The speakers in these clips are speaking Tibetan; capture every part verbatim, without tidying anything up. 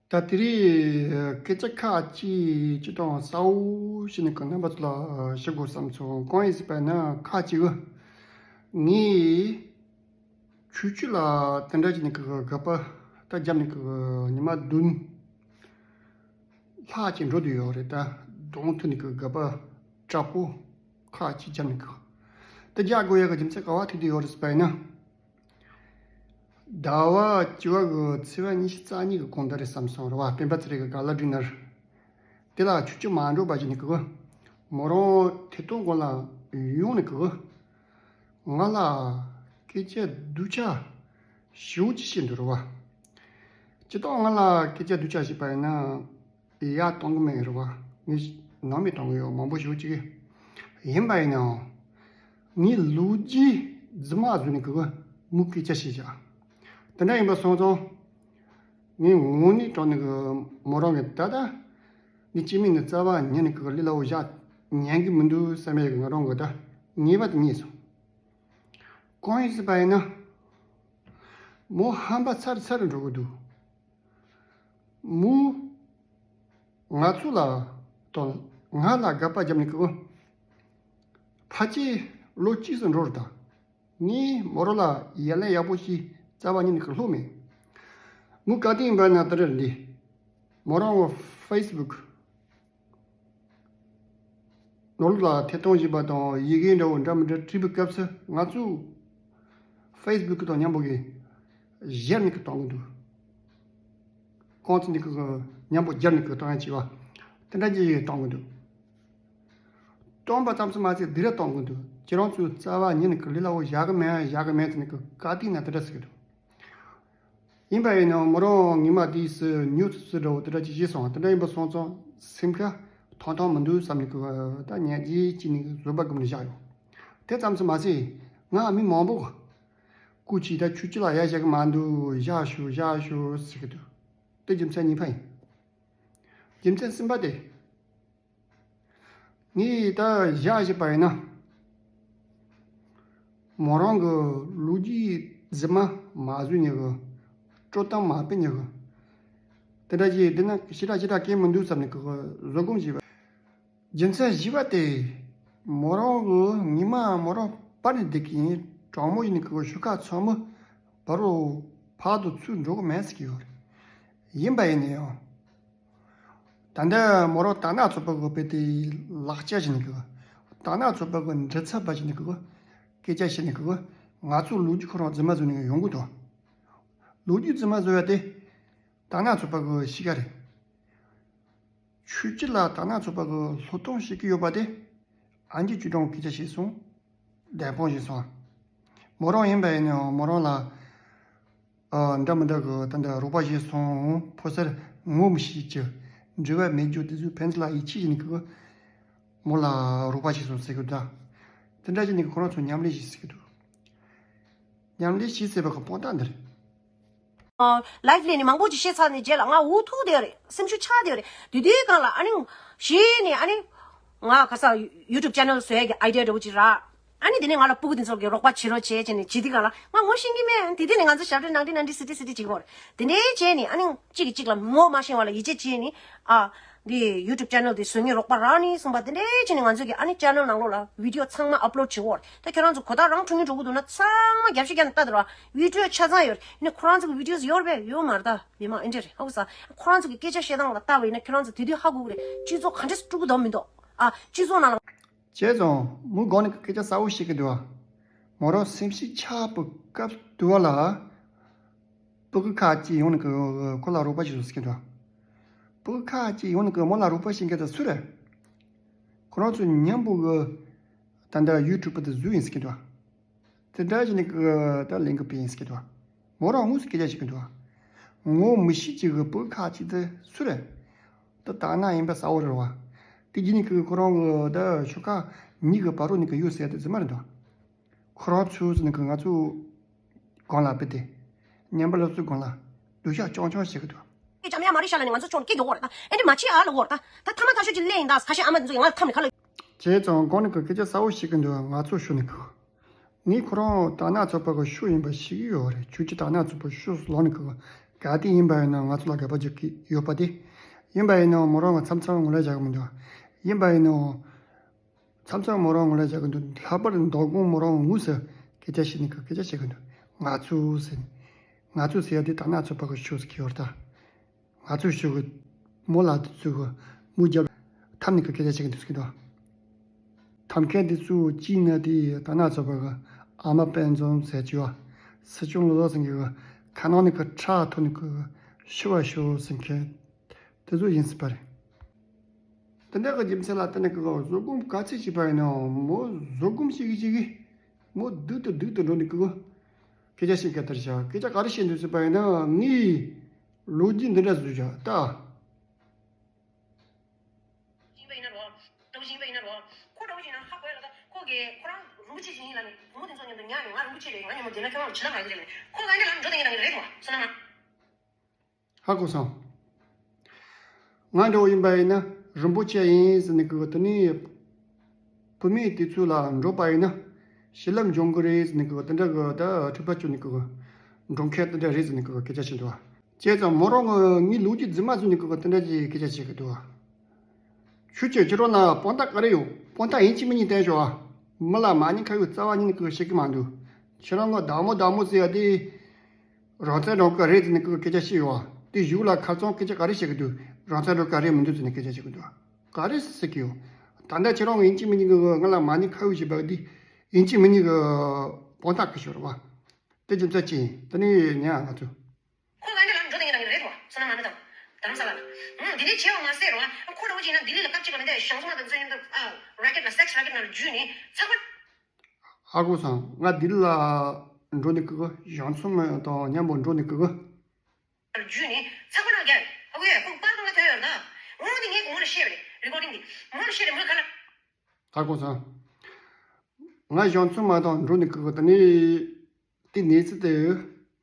ད་དེ་རིང་སྐད་ཆ་ཁག་ཅིག་སྤྱིར་བཏང་གསལ་བོ་ཞིག་ནས་གི་རྣམ་པ་ཚོ་ལ་ཞུ་དགོས་བསམ་སོང་། གང་ཡིན་ཟེར་བ་ན་ཁག་ཅིག་གི་ངས་ཆོས་ཆོས་ལ་དེ་འདྲ་ཅིག་ནས་གི་དགག་པ་ད་བརྒྱབ་ནས་གི་ཉི་མ་བདུན་ལྷག་ཅིག་འགྲོ་བསྡད་ཡོད་རེད། ད་གདོང་ཐུག་ནས་གི་དགག་པ་དྲག་པོ་ཁག་ཅིག་བརྒྱབ་ནས་གི་ད་རྒྱག་དགོས་ཡག་གི་རྒྱུ་མཚན་ག་བ་ཐུག་བསྡད་ཡོད་རེད་ཟེར་བ་ཡིན་ན། ཟླ་བ་བཅུ་པ་གི་ཚེས་པ་ཉི་ཤུ་རྩ་གཉིས་གི་གོང་ད་རེད་བསམ་སོང་རེད་བ། སྤེན་པ་ཚེ་རིང་གི་ག་ལ་སྒྲིག་ན་རེད། དེ་ལ་ཆུ་ཆུ་མ་འགྲོ་བ་ཞིག་ནས་གི་མོ་རང་ཐད་གཏོང་སྒང་ལ་ཡོང་ནས་གི་ང་ལ་སྐད་ཆ་སྡུག་ཅག་ཞེ་པོ་ཅིག་བཤད་འདུག་རེད་བ། སྤྱིར་བཏང་ང་ལ་སྐད་ཆ་སྡུག་ཅག་བཤད་པ་ཡིན་ན། ཡ་གཏོང་གི་མེད་རེད་བ། ངས་ནང་མི་གཏོང་གི་ཡོད་མང་པོ་ཞེ་པོ་ཅིག་གིས། ཡིན་པ་ཡིན་ནའང་། ངས་ལོ་རྒྱུས་རྫུན་མ་བཟོས་ནས་གི་མོ་སྐད་ཆ་བཤད་བཞག་དེ་འདྲ་ཡིན་པ་སོང་ཙང་། ངས་དངོས་གནས་དྲང་གནས་གི་མོ་རང་གི་ད་ལྟ་འདི་སྐྱེ་དམན་ནི་རྩ་བ་ཉིད་ནས་གི་ལས་སླ་བོ་བཞག་ཉན་གི་མི་འདུག་བསམ་ཡས་གི་ང་རང་གི་ད་ངེས་པ་དེ་རྙེད་སོང་། གང་ཡིན་ཟེར་བ་ཡིན་ན། མོ་ཧམ་པ་ཚ་རུ་ཚ་རུ་འགྲོ་གི་འདུག་མོ་ང་ཚོ་ལ་དང་ང་ལ་དགག་པ་བརྒྱབ་ནས་གི་ཕལ་ཆེར་ལོ་གཅིག་ཙམ་འགྲོ་རུ་ད། ངས་མོ་རང་ལ་ཡ་ལན་ཡག་པོ་ཞིག་རྩ་བ་ཉིད་ནས་གི་སློག་མེད། མོ་ག་དུས་ཡིན་པ་ན་དེ་རེད་འདི། མོ་རང་གི་ཕེ་སི་བུག་ནང་ལོགས་ལ་ཐད་གཏོང་བྱས་པ་དང་ཡི་གེ་འདྲ་བོ་འདྲ་མི་འདྲ་བྲིས་པའི་སྐབས་སུ་ང་ཚོ་ཕེ་སི་བུག་དང་མཉམ་པོ་གི་བཞག་ནས་གི་གཏོང་གི་འདུག་ཁོང་ཚོ་འདི་གི་མཉམ་པོ་བརྒྱབ་ནས་གི་གཏོང་ཡ་བྱས་པ་དེ་འདྲ་ཅིག་གཏོང་གི་འདུག་གཏོང་པ་ཙམ་ཟིག་མ་ཟད་འདི་ར་གཏོང་གི་འདུག་ཁྱེད་རང་ཚོས་རྩ་བ་ཉིད་ནས་གི་ལས་སླ་བོ་བཞག་གི་མེད་བཞག་གི་མེད་ཟེར་ནས་གི་ག་དུས་ན་དེ་འདྲ་ཟེར་གི་འདུག་ཡིན་པ་ཡིན་ནའང་མོ་རང་ཉི་མ་དེའི་སུ་ཉོ་ཚུལ་སུ་འདྲ་བོ་དེ་འདྲ་ཅིག་བྱས་སོང་། དེ་འདྲ་ཡིན་པ་སོང་ཙང་སེམས་ཁ་ཐང་ཐང་མི་འདུག་བསམ་ནས་གི་ད་ཉལ་རྗེས་ཅིག་ནས་བཟོད་པ་སྒོམ་ནས་བཞག་ཡོད། དེ་ཙམ་ཟིག་མ་ཟད་ང་མི་མང་པོ་སྐུ་མཁྱེན་ད་ཆོས་ཆོས་ལ་ཡ་བཞག་གི་མ་འདུག་བཞག་ཤོག་བཞག་ཤོག་ཟེར་གི་འདུག་དེ་རྒྱུ་མཚན་གཉིས་པ་ཡིན། རྒྱུ་མཚན་གསུམ་པ་དེ། ངས་ད་བཞག་བཞག་པ་ཡིན་ན། མོ་རང་གི་ལོ་རྒྱུས་རྫུན་མ་མ་བཟོས་ཉེ་གི། སྤྲོད་སྟངས་མ་སྤེལ་ཉེ་གི། དེ་འདྲ་བྱས་བསྡད་ན་ཞེ་དྲག་ཞེ་དྲག་གལ་མི་འདུག་བསམ་ནས་གི་བཟོད་སྒོམ་བྱས་པ། རྒྱུ་མཚན་བཞི་པ་དེ། མོ་རང་གི་ཉི་མ་མོ་རང་པར་ནས་བསྡད་ཀྱི་ཡིན། གྲོགས་མོ་ཡིན་ནི་གི་ཤོག་ཁག་ཚང་མ་བར་རུ་ཕར་དུ་ཚུར་འགྲོ་གི་མེད་ཟེར་གྱི་ཡོད་རེད། ཡིན་པ་ཡིན་ན་ཡང་། ད་ལྟ་མོ་རང་དར་ནག་ཚོགས་པ་གི་དཔེ་དེ་ལག་ཆ་བྱས་ནས་གི། དར་ནག་ཚོགས་པ་གི་མགྲིན་ཚབ་པ་བྱས་ནས་གི། སྐད་ཆ་བཤད་ནས་གི། ང་ཚོ་ལོ་རྒྱུས་ཁོ་རང་རྫུན་མ་བཟོས་ནས་ཡོང་གི་འདུག་ལོ་རྒྱུས་རྫུན་མ་བཟོ་ཡ་དེ། དར་ནག་ཚོགས་པ་གི་གཤིས་ཀ་རེད། ཆོས་སྤྱི་ལ་དར་ནག་ཚོགས་པ་གི་སློབ་སྟོན་བྱེད་ཀྱི་ཡོད་པ་དེ། ཨ་འཇིགས་ཅུས་ཀྲང་སྐད་ཆ་བཤད་སོང་། བདེན་དཔང་བྱས་སོང་། མོ་རང་ཡིན་པ་ཡིན་ནའང་མོ་རང་ལ། ཨ། འདྲ་མི་འདྲ་གི་ད་འདྲ་རོགས་པ་བྱས་སོང་། ཕོ་གསར་ངོ་མི་ཤེས་ཀྱི། འབྲེལ་བ་མེད་རྒྱུ་དེ་ཚོའི་ཕན་ཚུན་ལ་ཡིད་ཆེས་བྱས་ནས་གི། མོ་ལ་རོགས་པ་བྱས་སོང་ཟེར་གི་འདུག་དེ་འདྲ་བྱས་ནས་གི་ཁོ་རང་ཚོ་མཉམ་ལས་བྱས་ཟེར་གི་འདུག་མཉམ་ལས་བྱས་ཟེར་བ་གི་དཔང་རྟགས་འདི་རེད། ལའིབ་ལས་ནི་མང་པོ་ཅིག་བཤད་ཚར་ནས་རྗེས་ལ་ང་འུ་ཐུག་བསྡད་རེད། སེམས་ཤུགས་ཆག་བསྡད་རེད། དེ་དུས་སྒང་ལ་ཨ་ནི་གཞི་ནས་ཨ་ནི་ང་ག་ས་ཡུ་ཊུབ་ཆེ་ནལ་བཟོ་ཡ་གི་ཨའི་ཌི་ཡ་འདྲ་བོ་ཅིག་རག་ཨ་ནི་དེ་ནས་ང་ལ་སྤུ་གུ་དེ་ཚོ་གི་རོགས་པ་བྱེད་རོགས་བྱེད་ཅེས་ནས་བྱེད་དུས་སྒང་ལ་ང་ངོ་ཤེས་ཀྱི་མེད། དེ་དུས་ནས་ང་ཚོ་ཞབས་བྲོ་ནང་འདྲི་ནང་འདྲི་སི་ཏི་སི་ཏི་བྱེད་ཀྱི་ཡོད་རེད། དེ་འདྲའི་བྱས་ནས་ཨ་ནི་གཅིག་གིས་གཅིག་ལ་ངོ་མ་ཤེས་པ་ལ་ཡིད་ཆེས་བྱས་ནས་ཨ། འདི་ཡུ་ཊུབ་ཆེ་ནལ་འདི་བཟོ་མཁན་རོགས་པ་རག་ནི་གསུངས་པ་དེ་འདྲའི་བྱས་ནས་ང་ཚོ་གི་ཨ་ནི་ཆེ་ནལ་ནང་ལོགས་ལ་བི་ཌི་ཡོ་ཚང་མ་ཨབ་ལོཌ་བྱེད་འོར། ད་ཁྱོད་རང་ཚོ་གོ་བརྡ་རང་འཕྲོད་ངེས་འགྲོ་གི་འདུག་ན་ཚང་མ་རྒྱབ་ཤིག་རྒྱབ་ནས་ལྟ་དེ་ར་བི་ཌི་ཡོ་ཆ་ཚང་ཡོད་རེད། ཡིན་ནའི་ཁོ་རང་ཚོ་གི་བི་ཌི་ཡོ་ཡོད་རེད་པས་ཡོད་མ་རེད། ད་མི་མང་ཨེ་འདྲ་རེད་ཧ་གོ་ས། ཁོ་རང་ཚོ་གི་སྐད་ཆ་བཤད་སྟངས་ལ་ལྟ་བ་ཡིན་ན་ཁྱོད་རང་ཚོ་དེ་དུས་ཧ་གོ་གི་རེད། སྤྱི་ཚོགས་ག་འདྲས་སེ་དཀྲུག་གི་འདུག་མི་འདུག་ཨ། སྤྱི་ཚོགས་ནང་ལ། བྱས་ཙང་མོ་སྒང་ནས་སྐད་ཆ་གསལ་བོ་བཤད་ཀྱི་འདུག་བ། མོ་རང་སེམས་ཤུགས་ཆག་པའི་སྐབས་དུ་བ་ལ། སྤུ་གུ་ཁག་ཅིག་ཡོང་ནས་ཀྱི་ཁོ་ལ་རོགས་པ་བྱེད་ཟེར་གྱི་འདུག་སྤུ་གུ་ཁག་ཅིག་ཡོང་ནས་ཀྱི་མོ་ལ་རོགས་པ་བྱེད་མཁན་དེ་སུ་རེད། ཁོ་རང་ཚོ་མཉམ་པོ་གི་ད་ལྟ་ཡུ་ཊུབ་དེ་བཟོས་ཡིན་ཟེར་གྱི་འདུག་དེ་འདྲ་བྱས་ནས་ཀྱི་ད་ལས་འགུལ་སྤེལ་ཡིན་ཟེར་གྱི་འདུག་མོ་རང་དངོས་སུ་སྐད་ཆ་བཤད་ཀྱི་འདུག་ངོ་མི་ཤེས་ཀྱི་གི་སྤུ་གུ་ཁག་ཅིག་དེ་སུ་རེད། ད་དར་ནག་ཡིན་པ་གསལ་བོ་རེད་བ། དེ་བྱས་ནས་ཀྱི་ཁོ་རང་གི་ད་ཤོག་ཁག་གཉིས་ཀྱི་བར་རོ་ནས་ཀྱི་ཡོད་ཟེར་དེ་རྫུན་མ་རེད་འདུག་ཁོ་རང་ཚོས་ཟེར་ནས་ཀྱི་ང་ཚོ་སྒང་ལ་བུད་དེ། ཉན་པ་སློབ་གསོའི་སྒང་ལ་སྡུག་ཤག་ཅོང་ཅོང་བྱེད་ཀྱི་འདུག་ཨེ་འཇམ་ཡ་མ་རེད་ཤག་ལ་ནི་ང་ཚོ་ཕྱོགས་ནས་སྐད་རྒྱག་གོ་རེད་ད། ཨེ་འདྲ་མ་བྱེད་ཨ་ལ་གོ་རེད་ད། ད་ཐ་མ་ད་ཤོད་ཀྱི་ལས་ཡིན་ད་ཁ་ཤས་ཨ་མ་དེ་ཚོ་ཡང་ང་ལ་ཐམ་ནས་ཁ་ལ། བྱས་ཙང་སྒང་ནས་ཀྱི་སྐད་ཆ་གསལ་བོ་བཤད་ཀྱི་འདུག་ང་ཚོ་ཤོད་ནས་ཀྱི། ངས་ཁོ་རང་དར་ནག་ཚོགས་པ་གི་ཤོག་ཡིན་པ་ཤེས་ཀྱི་ཡོད་རེད། ཁྱོད་ཀྱིས་དར་ནག་ཚོགས་པ་ཤོག་ལོག་ནས་ཀྱི་ ག་དེ་ཡིན་པ་ཡིན་ན་ང་ཚོ་ལ་དགག་པ་རྒྱག་གི་ཡོད་པ་དེ། ཡིན་པ་ཡིན་ན་མོ་རང་ང་མཚམས་མཚམས་ངོ་ལ་བཞག་གི་མི་འདུག་ཡིན་པ་ཡིན་ན་མཚམས་མཚམས་མོ་རང་ངོ་ལ་བཞག་གི་འདུག་ལྷག་པར་དུ་མདོ་དགོང་མོ་རང་དངོས་སུ་སྐད་ཆ་བཤད་ནས་སྐད་ཆ་བཤད་གི་འདུག་ང་ཚོ་ཟེར་ནས། ང་ཚོ་ཟེར་ཡ་དེ་ད་ན་ཚོ་ཕ་གི་ཤོད་ཟེར་གི་ཡོད་ད། ང་ཚོས་ཤོད་གི། མོ་ལ་དེ་ཚོས་གི་མུ་རྒྱབ་འཐམ་ནས་གི་སྐད་ཆ་བཤད་གི་འདུག་ཟེར་གི་འདུག་འཐམ་མཁན་དེ་ཚོའི་གཅིག་ནི་དེ་ད་ན་ཚོ་ཕ་གི་ཨ་མ་དཔལ་འཛོམས་ཟེར་གྱི་བ། སྲིད་སྐྱོང་བློ་བཟང་སེང་གེ་གི་ཁ་ནང་ནས་གི་ཁྲག་ཐོན་ནས་གི་ཤི་བ་ཤོག་ཟེར་མཁན་དེ་ཚོ་ཡིན་སྲིད་པ་རེད། དེ་འདྲ་གི་རྒྱུ་མཚན་ལ་བརྟེན་ནས་གི་བཟོད་སྒོམ་ག་ཚད་བྱས་པ་ཡིན་ནའང་མོ་བཟོད་སྒོམ་བྱེད་གི་བྱེད་གི། མོ་སྡུག་ཏུ་སྡུག་ཏུ་འགྲོ་ནས་གི་སྐད་ཆ་བཤད་ག་ལྟར་བྱ། སྐད་ཆ་ག་རེ་བཤད་འདུག་ཟེར་བ་ཡིན་ན་ངས་ལོ་རྒྱུས་འདི་འདྲ་བཟོས་བྱ་ད། ཡིན་པ་ཡིན་ན་རོ། འདྲ་བོ་ཞིག་ཡིན་པ་ཡིན་ན་རོ། ཁོ་འདྲ་བོ་ཞིག་ཡིན་ན་ཧ་གོ་ཡ་ལ་ད་ཁོ་གིས་ཁོ་རང་རིན་པོ་ཆེ་ཞིག་ཡིན་ལ་ནི་བུ་མོ་དེ་ཚོ་མཉམ་དུ་ཉལ་ནས་ང་རིན་པོ་ཆེ་རེད། ང་མཉམ་པོ་བསྡད་ན་ཁྱོད་རང་ལ་བྱིན་རླབས་ག་རེ་རེད། ཁོ་ག་འདྲ་ལ་འགྲོ་དེ་ཡིན་ན་རེད་རེད་བ་སོ་ན་ང་། ཧ་གོ་སོང་། ང་འདྲ་བོ་ཡིན་པ་ཡིན་ན་རིན་པོ་ཆེ་ཡིན་ཟེར་ནས་གི་དེ་ནས་བུད་མེད་དེ་ཚོ་ལ་འགྲོ་པ་ཡིན་ན་བྱིན་རླབས་འབྱུང་གི་རེད་ཟེར་ནས་གི་དེ་འདྲ་གི་ད་འཁྲུག་པ་བསྐྱུར་ནས་གི་འགྲོ་མཁན་དེ་འདྲ་རེད་ཟེར་ནས་གི་སྐད་ཆ་བཤད་འདུག་བ། བྱས་ཙང་མོ་རང་གི་ངའི་ལོ་རྒྱུས་རྫུན་མ་བཟོས་ནས་གི་དེ་འདྲ་ཅིག་སྐད་ཆ་བཤད་གི་འདུག་བ། ཁྱོད་ཀྱིས་ཁྱེད་རང་ལ་དཔང་རྟགས་ག་རེ་ཡོད། དཔང་རྟགས་ཡིན་གཅིག་མིན་གཉིས་བསྟན་ཤོག་ཨ། མི་ལ་མ་ཉེས་ཁ་གཡོག་རྩ་བ་ཉིད་ནས་གི་བཤད་གི་མ་འདུག་ཁྱེད་རང་གི་བདག་མོ་བདག་མོ་ཟེར་ཡ་དེ། རང་བཙན་རང་དགོས་རེད་ཟེར་ནས་ཁོས་སྐད་ཆ་བཤད་ཡོད་བ། དེ་གཞུག་ལ་ཁ་རྩང་སྐད་ཆ་ག་རེ་བཤད་ཀྱི་འདུག་རང་བཙན་རང་དགོས་རེད་མི་འདུག་ཟེར་ནས་སྐད་ཆ་བཤད་ཀྱི་འདུག་ག་རེ་ཟེར་གྱི་ཡོད། ད་ལྟ་ཁྱེད་རང་གི་ཡིན་གཅིག་མིན་གཉིས་ཀྱི་ང་ལ་མ་ཉེས་ཁ་གཡོག་བྱས་པ་འདི་ཡིན་གཅིག་མིན་གཉིས་ཀྱི་དཔང་རྟགས་ཀྱི་ཞོར་བ། དེ་རྒྱུ་མཚན་ཅི་ཡིན་དེ་ནི་ཉན་ང་ཚོ། ཁོ་ག་འདྲ་ལ་འགྲོ་དེ་ཡིན་ན་རེད་བ་སོ་ན་ང་ནི་དང་། དྷ་རམ་ས་ལ་ལ། ཨང་འདི་ནས་བྱས་པ་མ་ཟད་རོ། ཁོ་འདྲ་བོ་ཅིག་ཡིན་ན་ལྡི་ལི་ལ་སྐབས་གཅིག་པ་ནས་ཞང་ཚོ་མ་དང་ཚོ་མཉམ་དུ་ཨ་ར་ཀེཊ་ལ་སེག་སི་ར་ཀེཊ་ནང་ལ་འཇུས་ནས་ཚགས་པར། ཧ་གོ་སོང་། ང་ལྡི་ལི་ལ་འགྲོ་ནི་ཀི་གི་ཞང་ཚོ་མ་དང་མཉམ་པོ་འགྲོ་ནི་ཀི་གི། འཇུས་ནས་ཚགས་པར་ནང་བརྒྱབ། ཧ་གོ་ཡ་ཁོ་པར་ནང་ལ་ཐོན་ཡོད་ན། འོ་འདི་ངས་མོ་ལ་བཤད་པ་རེད་རི་ཀོར་ཌིང་འདི། མོ་ལ་བཤད་རེད་མོས་ག་ལ། ཧ་གོ་སོང་། ང་ཞང་ཚོ་མ་དང་འགྲོ་ནི་ཀི་གི་ད་ནི། དེ་གནས་ཚུལ་དེ།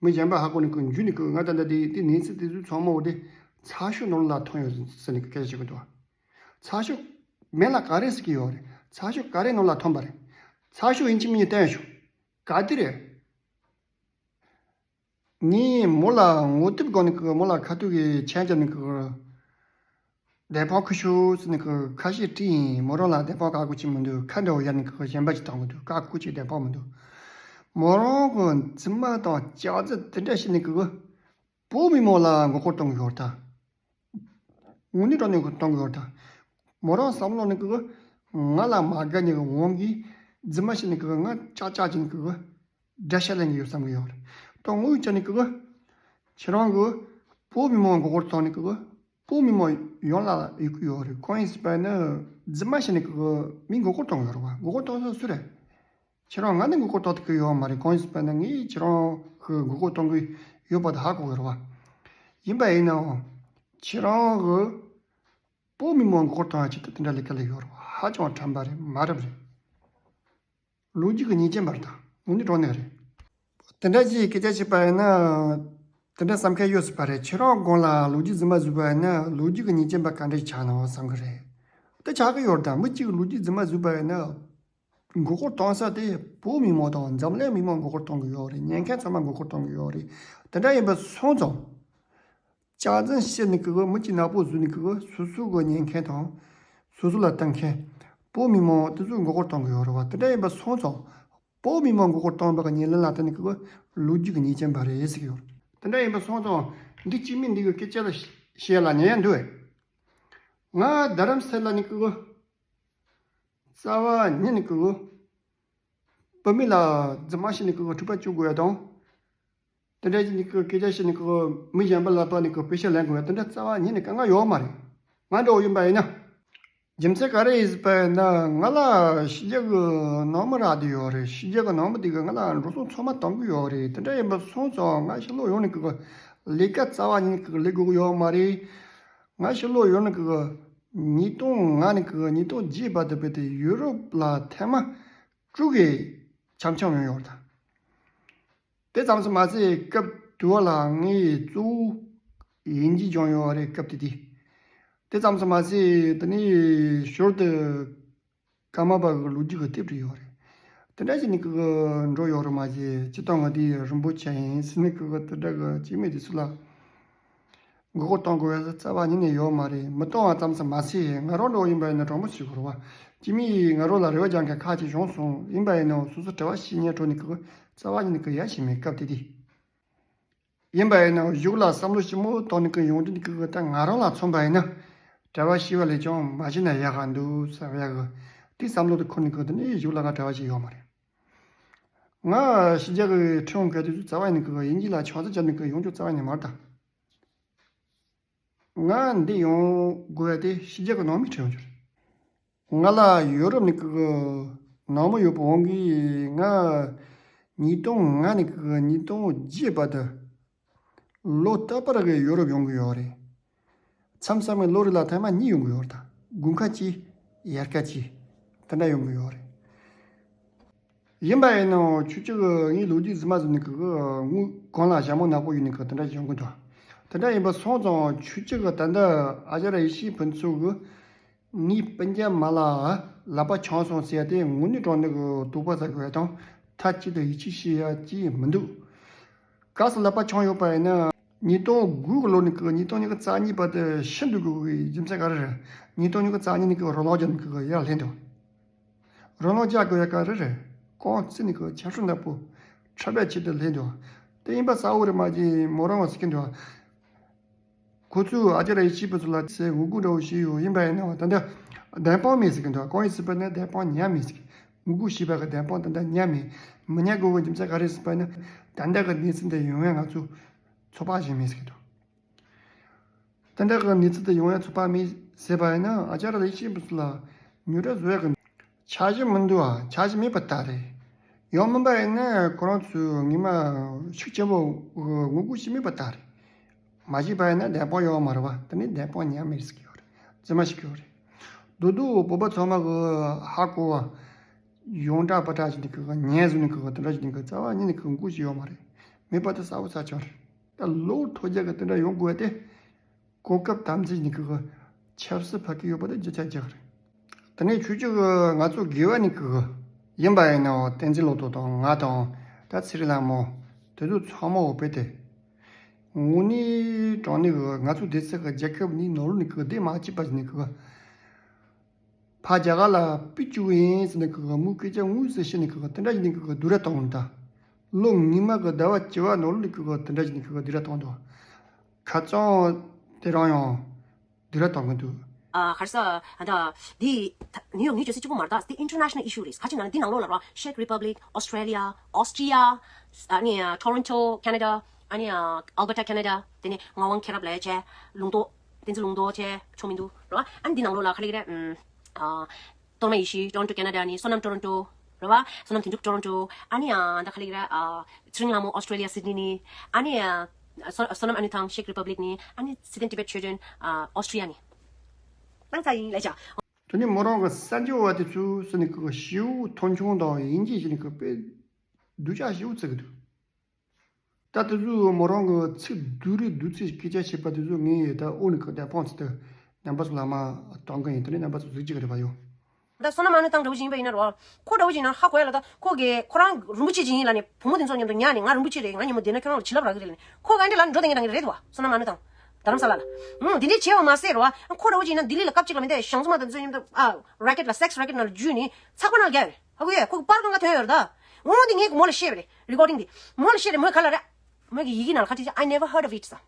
མི་གཞན་པ་ཧ་གོ་ནི་ཀི་འཇུས་ནི་ཀི་ང་ད་ལྟ་དེ་དེ་གནས་ཚུལ་དེ་ཚོ་ཚང་མ་འོ་དེ་ཚགས་ཤོག་ནང་ལ་ཐོན་ཡོད་ཟེར་ནི་ཀི་སྐད་ཆ་བཤད་གི་འདུག་ཚགས་ཤོག་མིང་ལ་ག་རེ་ཟེར་གི་ཡོད་རེད། ཚགས་ཤོག་ག་རེ་ནང་ལ་ཐོན་པ་རེད། ཚགས་ཤོག་ཡིན་གཅིག་མིན་གཉིས་བསྟན་ཤོག་ག་དེ་རེད། ངས་མོ་ལ་ངོ་དེབ་སྒང་ནས་ཀི་མོ་ལ་ཁ་ཐུག་གི་མཆན་རྒྱབ་ནས་ཀི། བདེན་དཔང་ཁུ་ཤུ་ཟེར་ནས་ཀི་ཁ་ཤས་བྲིས་ཡིན། མོ་རང་ལ་བདེན་དཔང་ག་གོ་ཅི་མི་འདུག་ཁ་འདྲ་བོ་ཡར་ནས་ཀི་གཞན་པ་ཅིག་བཏང་གི་འདུག་ག་གོ་ཅི་བདེན་དཔང་མི་འདུག་མོ་རང་གི་རྫུན་མ་དང་སྐྱག་རྫུན་དེ་འདྲ་བཤད་ནས་ཀི་བོད་མི་མང་ལ་མགོ་སྐོར་གཏོང་གི་ཡོད་ད། དངོས་གནས་དྲང་གནས་གཏོང་གི་ཡོད་ད། མོ་རང་བསམ་བློ་ནི་ཀི་ང་ལ་མ་དགའ་ནི་གི་དབང་གིས་རྫུན་མ་བཤད་ནི་ཀི་ང་ཅག་ཅག་ཅིག་ནི་ཀི་དགྲ་ཤ་ལེན་གི་ཡོད་བསམ་གི་ཡོད་རེད། ད་དངོས་ཡོད་ཆ་ནི་ཀི་ཁྱེད་རང་གི་བོད་མི་མང་མགོ་སྐོར་གཏོང་ནི་ཀི་བོད་མི་མང་ཡོངས་ལ་ཡོད་ཀི་ཡོད་རེད། གང་ཡིན་ཟེར་བ་ནི་རྫུན་མ་བཤད་ནི་ཀི་མི་མགོ་སྐོར་གཏོང་གི་ཡོད་རེད་བ། མགོ་སྐོར་གཏོང་ས་སུ་རེད། ཁྱེད་རང་ང་ནི་མགོ་སྐོར་གཏོང་ཐུབ་ཀྱི་ཡོད་མ་རེད། གང་ཡིན་ཟེར་བ་ན་ངས་ཁྱེད་རང་གི་མགོ་སྐོར་གཏོང་གི་ཡོད་པ་དེ་ཧ་གོ་གི་རེད་བ། ཡིན་པ་ཡིན་ནའང་ཁྱེད་རང་གི་བོད་མི་མང་མགོ་སྐོར་གཏོང་ཡ་ཆེད་དུ་དེ་འདྲ་ལས་ཀ་ལས་ཡོད་རེད་བ། ཧ་ཅང་དྲན་པ་རེད། མ་རབས་རེད། ལོ་རྒྱུས་ཀྱི་ཉེས་ཅན་པ་རེད་ད། དངོས་གནས་དྲང་གནས་རེད། དེ་འདྲ་ཅིག་སྐད་ཆ་བཤད་པ་ཡིན་ན། དེ་འདྲ་བསམ་མཁན་ཡོད་སྲིད་པ་རེད། ཁྱེད་རང་སྒང་ལ་ལོ་རྒྱུས་རྫུན་མ་བཟོས་པ་ཡིན་ན་ལོ་རྒྱུས་ཀྱི་ཉེས་ཅན་པ་ག་འདྲ་ཆགས་ན་བསམ་གི་རེད། དེ་ཆགས་ཀྱི་ཡོད་རེད་ད། མི་གཅིག་གིས་ལོ་རྒྱུས་རྫུན་མ་བཟོས་པ་ཡིན་ན། མགོ་སྐོར་གཏོང་ས་དེ་བོད་མི་མང་དང་འཛམ་གླིང་མི་མང་མགོ་སྐོར་གཏོང་གི་ཡོད་རེད། ཉན་མཁན་ཚང་མ་མགོ་སྐོར་གཏོང་གི་ཡོད་རེད། དེ་འདྲ་ཡིན་པ་སོང་ཙང་། སྐྱག་རྫུན་བཤད་ནི་ཀི་གི་མི་གཅིག་ནག་པོ་བཟོས་ནི་ཀི་གི་སོ་སོ་གི་ཉན་མཁན་དང་། སོ་སོ་ལ་ལྟ་མཁན། བོད་མི་མང་དེ་ཚོས་མགོ་སྐོར་གཏོང་གི་ཡོད་རེད་བ། དེ་འདྲ་ཡིན་པ་སོང་ཙང་། བོད་མི་མང་མགོ་སྐོར་གཏོང་བ་གི་ཉེར་ལེན་ལ་ལྟ་ནི་ཀི་གི་ལོ་རྒྱུས་ཀྱི་ཉེས་ཅན་པ་རེད་ཟེར་གི་ཡོད་རེད། དེ་འདྲ་ཡིན་པ་སོང་ཙང་། འདི་གཅིག་མིན་འདི་གི་སྐད་ཆ་ལ་བཤད་ལ་ཉན་ཡ་འདུག་བས། ང་རྡ་རམ་ས་ལ་ནི་ཀི་གི་རྩ་བ་ཉིད་ནས་ཀི་གི་བུད་མེད་ལ་རྫུན་མ་བཤད་ནི་ཀི་གི་འཁྲུག་པ་བཅུག་དགོས་ཡ་དང་། དེ་འདྲ་ཞིག་ནི་ཀི་སྐད་ཆ་བཤད་ནི་ཀི་གི་མི་གཞན་པ་ལ་ཕར་ནི་ཀི་དཔེ་ཆ་ལེན་དགོས་ཡ་དེ་འདྲ་རྩ་བ་ཉིད་ནས་དཀའ་ངལ་ཡོད་མ་རེད། ང་འདྲ་བོ་ཡིན་པ་ཡིན་ན། རྒྱུ་མཚན་ག་རེ་ཡིན་ཟེར་བ་ཡིན་ན་ང་ལ་ཕྱི་རྒྱལ་གི་ནང་མི་རག་བསྡད་ཡོད་རེད། ཕྱི་རྒྱལ་གི་ནང་མི་དེ་གི་ང་ལ་འགྲོ་སོང་ཚང་མ་གཏོང་གི་ཡོད་རེད། དེ་འདྲ་ཡིན་པ་སོང་ཙང་ང་ཕྱི་ལོགས་ཡོང་ནི་ཀི་གི་ལས་ཀ་རྩ་བ་ཉིད་ནས་ཀི་གི་ལས་དགོས་ཀྱི་ཡོད་མ་རེད། ང་ཕྱི་ལོགས་ཡོང་ནི་ཀི་གི་ཉིས་སྟོང་ལྔ་ནས་ཀི་གི་ཉིས་སྟོང་བརྒྱད་བར་དུ་བོད་དེ་ཡུ་རོབ་ལ་ཐེངས་མ་དྲུག་གི་འཆམ་འཆམ་ཡོང་ཡོད་རེད་ད། དེ་ཙམ་དུ་མ་ཟད་སྐབས་དུས་བ་ལ་ངས་གཙོ་བོ་དབྱིན་ཇི་སྦྱངས་ཡོད་རེད་སྐབས་དེ་དུས། དེ་ཙམ་དུ་མ་ཟད་དེ་ནས་ཞོར་དུ་ཀརྨ་པ་གི་ལོ་རྒྱུས་ཀྱི་དེབ་བྲིས་ཡོད་རེད། དེ་འདྲ་ཞིག་ནི་ཀི་གི་འགྲོ་ཡོད་རེད་མ་གཞི་སྤྱིར་བཏང་ང་དེ་རིན་པོ་ཆེ་ཡིན་ཟེར་ནས་ཀི་གི་དེ་འདྲ་གི་སྐྱེ་དམན་དེ་ཚོ་ལ་ མགོ་སྐོར་གཏོང་དགོས་པའི་རྩ་བ་ཉིད་ནས་ཡོད་མ་རེད། མི་གཏོང་བ་ཙམ་ཙམ་མ་ཟད་ང་རང་འདྲ་བོ་ཡིན་པ་ཡིན་ན་དྲང་པོ་ཞུ་དགོས་རེད་བ། སྤྱི་མི་ཡིས་ང་རང་ལ་རེ་བ་རྒྱག་མཁན་ཁག་ཅིག་བྱུང་སོང་། ཡིན་པ་ཡིན་ནའང་སོ་སོ་གྲྭ་པ་ཤི་ཉེན་ཁྲོད་ནས་གི་རྩ་བ་ཉིད་ནས་གི་ཡ་ཞིག་མེད་སྐབས་དེ་དུས། ཡིན་པ་ཡིན་ནའང་གཞུག་ལ་བསམ་བློ་ཞིབ་མོ་བཏང་ནས་གི་ཡོང་དུས་ནས་གི་ད་ང་རང་ལ་མཚོན་པ་ཡིན་ན། གྲྭ་པ་ཤི་བ་ལས་ཀྱང་མ་ཤི་ན་ཡག་ག་འདུག་བསམ་ཡག་གི་དེ་བསམ་བློ་དེ་འཁོར་ནས་གི་དེ་ནས་གཞུག་ལ་ང་གྲྭ་པ་ཞིག་ཡོད་མ་རེད། ང་ཕྱི་རྒྱལ་གི་ཁྲིད་འོང་མཁན་དེ་ཚོ་རྩ་བ་ཡིན་ནས་གི་དབྱིན་ཇི་ལ་ཆང་ས་བརྒྱབ་ནས་གི་ཡོང་རྒྱུ་རྩ་བ་ཡིན་ནས་མ་རེད་ད། ང་འདི་ཡོང་དགོས་ཡ་དེ་ཕྱི་རྒྱལ་གི་ནང་མི་ཁྲིད་ཡོང་རྒྱུ་རེད། ང་ལ་ཡུ་རོབ་ནས་གི་ནང་མི་ཡོད་པའི་དབང་གིས་ང་ཉིས་སྟོང་ལྔ་ནས་གི་ཉིས་སྟོང་བརྒྱད་བར་དུ་ལོ་རྟག་པར་གི་ཡུ་རོབ་ཡོང་གི་ཡོད་རེད། མཚམས་མཚམས་ལོ་རེ་ལ་ཐེངས་མ་གཉིས་ཡོང་གི་ཡོད་རེད་ད། དགུན་ཁ་གཅིག་དབྱར་ཁ་གཅིག་དེ་འདྲ་ཡོང་གི་ཡོད་རེད། ཡིན་པ་ཡིན་ནའང་ཁྱོད་ཅག་གི་ངའི་ལོ་རྒྱུས་རྫུན་མ་བཟོས་ནས་གི་དངུལ་གང་ལ་ཞྭ་མོ་ནག་པོ་ཡོད་ནས་གི་དེ་འདྲ་ཡོང་གི་འདུག་དེ་འདྲ་ཡིན་པ་སོང་ཙང་ཁྱོད་ཅག་གི་ད་ལྟ་ཨ་ཅར་ཡེ་ཤེས་ཕུན་ཚོགས་གི་ངའི་སྤུན་ཀྱག་མ་ལ་ལག་པ་འཆང་སོང་ཟེར་ཡ་དེ་དངོས་གནས་དྲང་གནས་གི་དོགས་པ་ཟ་དགོས་ཡ་དང་མཐའ་གཅིག་ཏུ་ཡིད་ཆེས་བྱེད་ཡ་ཅིག་མི་འདུག་གལ་སྲིད་ལག་པ་འཆང་ཡོད་པ་ཡིན་ན། ཉིས་སྟོང་དགུ་གི་ལོ་ནས་ཀི་ཉིས་སྟོང་ཉི་ཤུ་རྩ་གཉིས་བར་དུ་ཤི་འགྲོ་དགོས་ཀྱི་རྒྱུ་མཚན་ག་རེ་རེད། ཉིས་སྟོང་ཉི་ཤུ་རྩ་གཉིས་ནས་ཀི་རོ་ལངས་རྒྱབ་ནས་ཀི་ཡར་སླེབས་འདུག་རོ་ལངས་རྒྱག་དགོས་ཡ་ག་རེ་རེད། རྐང་རྩེ་ནས་ཀི་ཆབ་ཧྲུག་ནག་པོ་ཁྲབ་པའི་ཆེད་དུ་སླེབས་འདུག་དེ་ཡིན་པ་གསལ་བོ་རེད་མ་གཞི་མོ་རང་ངོ་ཟེར་གི་འདུག་ཁོ་ཚོས་ཨ་ཅར་ཡེ་ཤེས་ཕུན་ཚོགས་ལ་ཚེ་ངོ་རྒོལ་འདྲ་བོ་བྱས་ཡོད། ཡིན་པ་ཡིན་ནའང་ད་ལྟ་བདེན་དཔང་མེད་ཟེར་གི་འདུག་གང་ཡིན་ཟེར་བ་ན་བདེན་དཔང་ཉར་མེད་ཟེར་གི། ངོ་རྒོལ་བྱས་པ་གི་བདེན་དཔང་ད་ལྟ་ཉར་མེད། མི་ཉར་དགོས་པའི་རྒྱུ་མཚན་ག་རེ་ཟེར་བ་ན། ད་ལྟ་གི་གནས་ཚུལ་འདི་ཡོང་ཡ་ང་ཚོ་ཚོད་དཔག་བྱས་མེད་ཟེར་གི་འདུག་ད་ལྟ་གི་གནས་ཚུལ་འདི་ཡོང་ཡ་ཚོད་དཔག་མེད་ཟེར་བ་ཡིན་ན་ཨ་ཅར་ཡེ་ཤེས་ཕུན་ཚོགས་ལ་ཉོ་སྒྲ་བཟོ་ཡ་གི་འཆར་གཞི་མི་འདུག་ཨ། འཆར་གཞི་མེད་པ་ལྟར་རེད། ཡང་མིན་པ་ཡིན་ན་ཁོ་རང་ཚོས་ངོ་མ་ཤུགས་ཆེན་པོ་ངོ་རྒོལ་བྱས་མེད་པ་ལྟར་རེད། མ་བྱས་པ་ཡིན་ན་བདེན་དཔང་ཡོད་མ་རེད་པ། དེ་ནི་བདེན་དཔང་ཉར་མེད་ཟེར་གི་ཡོད་རེད། རྫུན་མ་བཤད་གི་ཡོད་རེད། རྡོག་རྡོག་བོད་པ་ཚང་མ་གི་ཧ་གོ་བ། ཡོངས་གྲགས་པ་གྲགས་ཀྱི་འདུག་གི་ཉན་བཟོ་ནི་གི་དེ་འདྲ་ཞིག་འདུག་གི་རྩ་བ་ཉིད་ནས་གི་འགུག་ཞིག་ཡོད་མ་རེད། མེད་པ་དེ་གསལ་བོ་ཚ་ཆོག་རེད། ད་ལོ་ཐོ་རྒྱག་གི་དེ་འདྲ་ཡོང་དགོས་ཏེ། གོ་སྐབས་དམ་འཛིན་ནི་གི་ཆབ་སྲིད་ཕ་གི་ཡོད་པ་དེ་རྒྱུ་ཆ་རྒྱག་རེད། དེ་ནས་ཆོས་ཕྱོགས་ཀྱི་ང་ཚོ་དགེ་བ་ནི་གི་ཡིན་པ་ཡིན་ནའང་བསྟན་འཛིན་བློ་དོ་དང་ང་དང་ད་ཚེ་རིང་ལྷ་མོ་དེ་ཚོ་ཚང་མ་འོ་བེ་དེ། དངོས་གནས་དྲང་གནས་གི་ང་ཚོ་སྡེ་ཚན་གི་རྒྱལ་ཁབ་ནི་ནོར་ལུགས་ནི་གི་སྡེ་མ་གཅིག་པ་ཞིག་ནི་གི། ཕ་རྒྱ་གར་ལ་ཕུད་བཅུག་ཡིན་ཟེར་ནས་ཁོ་མོའི་སྐད་ཆ་དངོས་སུ་བཤད་ནས་ཁོ་དེ་འདྲ་ཞིག་ནས་ཁོ་སྡུག་ར་བཏང་ད། ལོ་སྔོན་མ་གི་ཟླ་བ་བཅུ་བ་ནང་ལོགས་ཁོ་དེ་འདྲ་ཞིག་ནས་ཁོ་སྡུག་ར་བཏང་འདུག་ཁ་རྩང་དེ་རང་ཡང་སྡུག་ར་བཏང་གི་འདུག་ཨ། ཁར་ས་ཨ་ད་འདི་ནིའུ་ཡོག་ནིའུ་ཇར་སི་གཅིག་པོ་མ་རེད་ད། འདི་ཨིན་ཊར་ནེ་ཤ་ནལ་ཨི་ཤུ་རེད། ཁ་ཅིག་ན་འདི་ནང་ལོགས་ལ་ར་ཤེག་རི་པབ་ལིག་ཨོ་སི་ཊྲེ་ལི་ཡ་ཨོ་སི་ཊི་རི་ཡ་ཨ་ནི་ཊོ་རོན་ཊོ་ཁེ་ན་ཌ་ཨ་ནི་ཨལ་བར་ཊ་ཁེ་ན་ཌ་དེ་ནས་ངག་དབང་མཁྱེན་རབ་ལགས་བྱས་ལུང་རྟོགས། བསྟན་འཛིན་ལུང་རྟོགས་བྱས་ཆོག་མི་འདུག་རེད་བ། ཨ་ནི་འདི་ནང་ལོགས་ལ་ག་ལེ་རེད། ཨ། གཏོར་མ་ཡེ་ཤེས་ཊོ་རོན་ཊོ་ཁེ་ན་ཌ་ནི་བསོད་ནམས་ཊོ་རོན་ཊོ་རེད་བ། བསོད་ནམས་དོན་གྲུབ་ཊོ་རོན་ཊོ་ཨ་ནི་ཨ་ད་ག་ལེ་རེད། ཨ། ཚེ་རིང་ལྷ་མོ་ཨོ་སི་ཊྲེ་ལི་ཡ་སིད་ནི་ནི་ཨ་ནི་ཨ། བསོད་བསོད་ནམས་ཨ་ནུ་ཐང་ཤེག་རི་པབ་ལིག་ནི་ཨ་ནི་སི་ཏན་ཊི་བེཊ་ཆོས་སྒྲོན་ཨ་ཨོ་སི་ཊྲི་ཡ་ནི། བཏང་ཚར་ཡིན་ལས་བྱ། དེ་ནི་མོ་རང་གི་གསར་འགྱུར་བ་དེ་ཚོ་ཟེར་ནི་གི་ཞེ་པོ་མཐོང་ཆུང་དང་དབྱིན་ཇི་ཞེས་ནི་གི་དཔེ་སྡུག་ཅག་ཞེ་པོ་བརྩི་གི་འདུག་ད་དེ་ཚོ་མོ་རང་གི་ཚིག་སྡུག་རུས་སྡུག་ཚིག་སྐད་ཆ་བཤད་པ་དེ་ཚོ་ངས་ད་ཨོ་ནི་གི་བདེན་དཔང་ཚིག་ཏུ་རྣམ་པ་ཚོ་ལ་མ་གཏོང་གི་ཡིན། དེ་ནས་རྣམ་པ་ཚོ་གཟིགས་ཀྱི་རེད་པ་ཡོ། ད་བསོད་ནམས་ཨ་ནུ་ཐང་འདྲ་བོ་ཞིག་ཡིན་པ་ཡིན་ན་རོ། ཁོ་འདྲ་བོ་ཞིག་ཡིན་ན་ཧ་གོ་ཡ་ལ། ད་ཁོ་གི་ཁོ་རང་རིན་པོ་ཆེ་ཅིག་ཡིན་ལ་ནི་བུ་མོ་དེ་ཚོ་མཉམ་དུ་ཉལ་ནས་ང་རིན་པོ་ཆེ་རེད། ང་ཉིན་མོ་བསྡད་ན་ཁྱོད་རང་ལ་བྱིན་རླབས་རག་གི་རེད་ལ་ནི་ཁོ་ག་འདྲ་ལ་འགྲོ་དང་ངེད་དང་ངེད་རེད་དོ། བསོད་ནམས་ཨ་ནུ་ཐང་རྡ་རམ་ས་ལ་ལ། ཨུ་འདི་འདྲའི་བྱས་པ་མ་ཟད་རོ། ཁོ་འདྲ་བོ་ཞིག་ཡིན་ན་ལྡི་ལི་ལ་སྐབས་གཅིག་ལ་མི་འདས་ཞང་ཚོ་མ་དང་ཚོ་མཉམ་དུ་ཨ་རེ་ཀེཊ་ལ་སེག་སི་རེ་ཀེཊ་ནང་ལ་འཇུས་ནས་ཚགས་པར་ནང་ལ་བརྒྱབ་ཡོད་རེད། ཧ་གོ་ཡས། ཁོ་གི་པར་གང་ག་ཐོན་ཡོད་རེད་ད། འོ་འདི་ངས་མོ་ལ་བཤད་པ་རེད། རི་ཀོར་ཌིང་འདི་མོ་ལ་བཤད་རེད། མོས་ག་ལ་རེད། མོས་གི་ཡི་གེ་ནང་ལ་ཁ་ཅིག་I never heard of it ཟེར།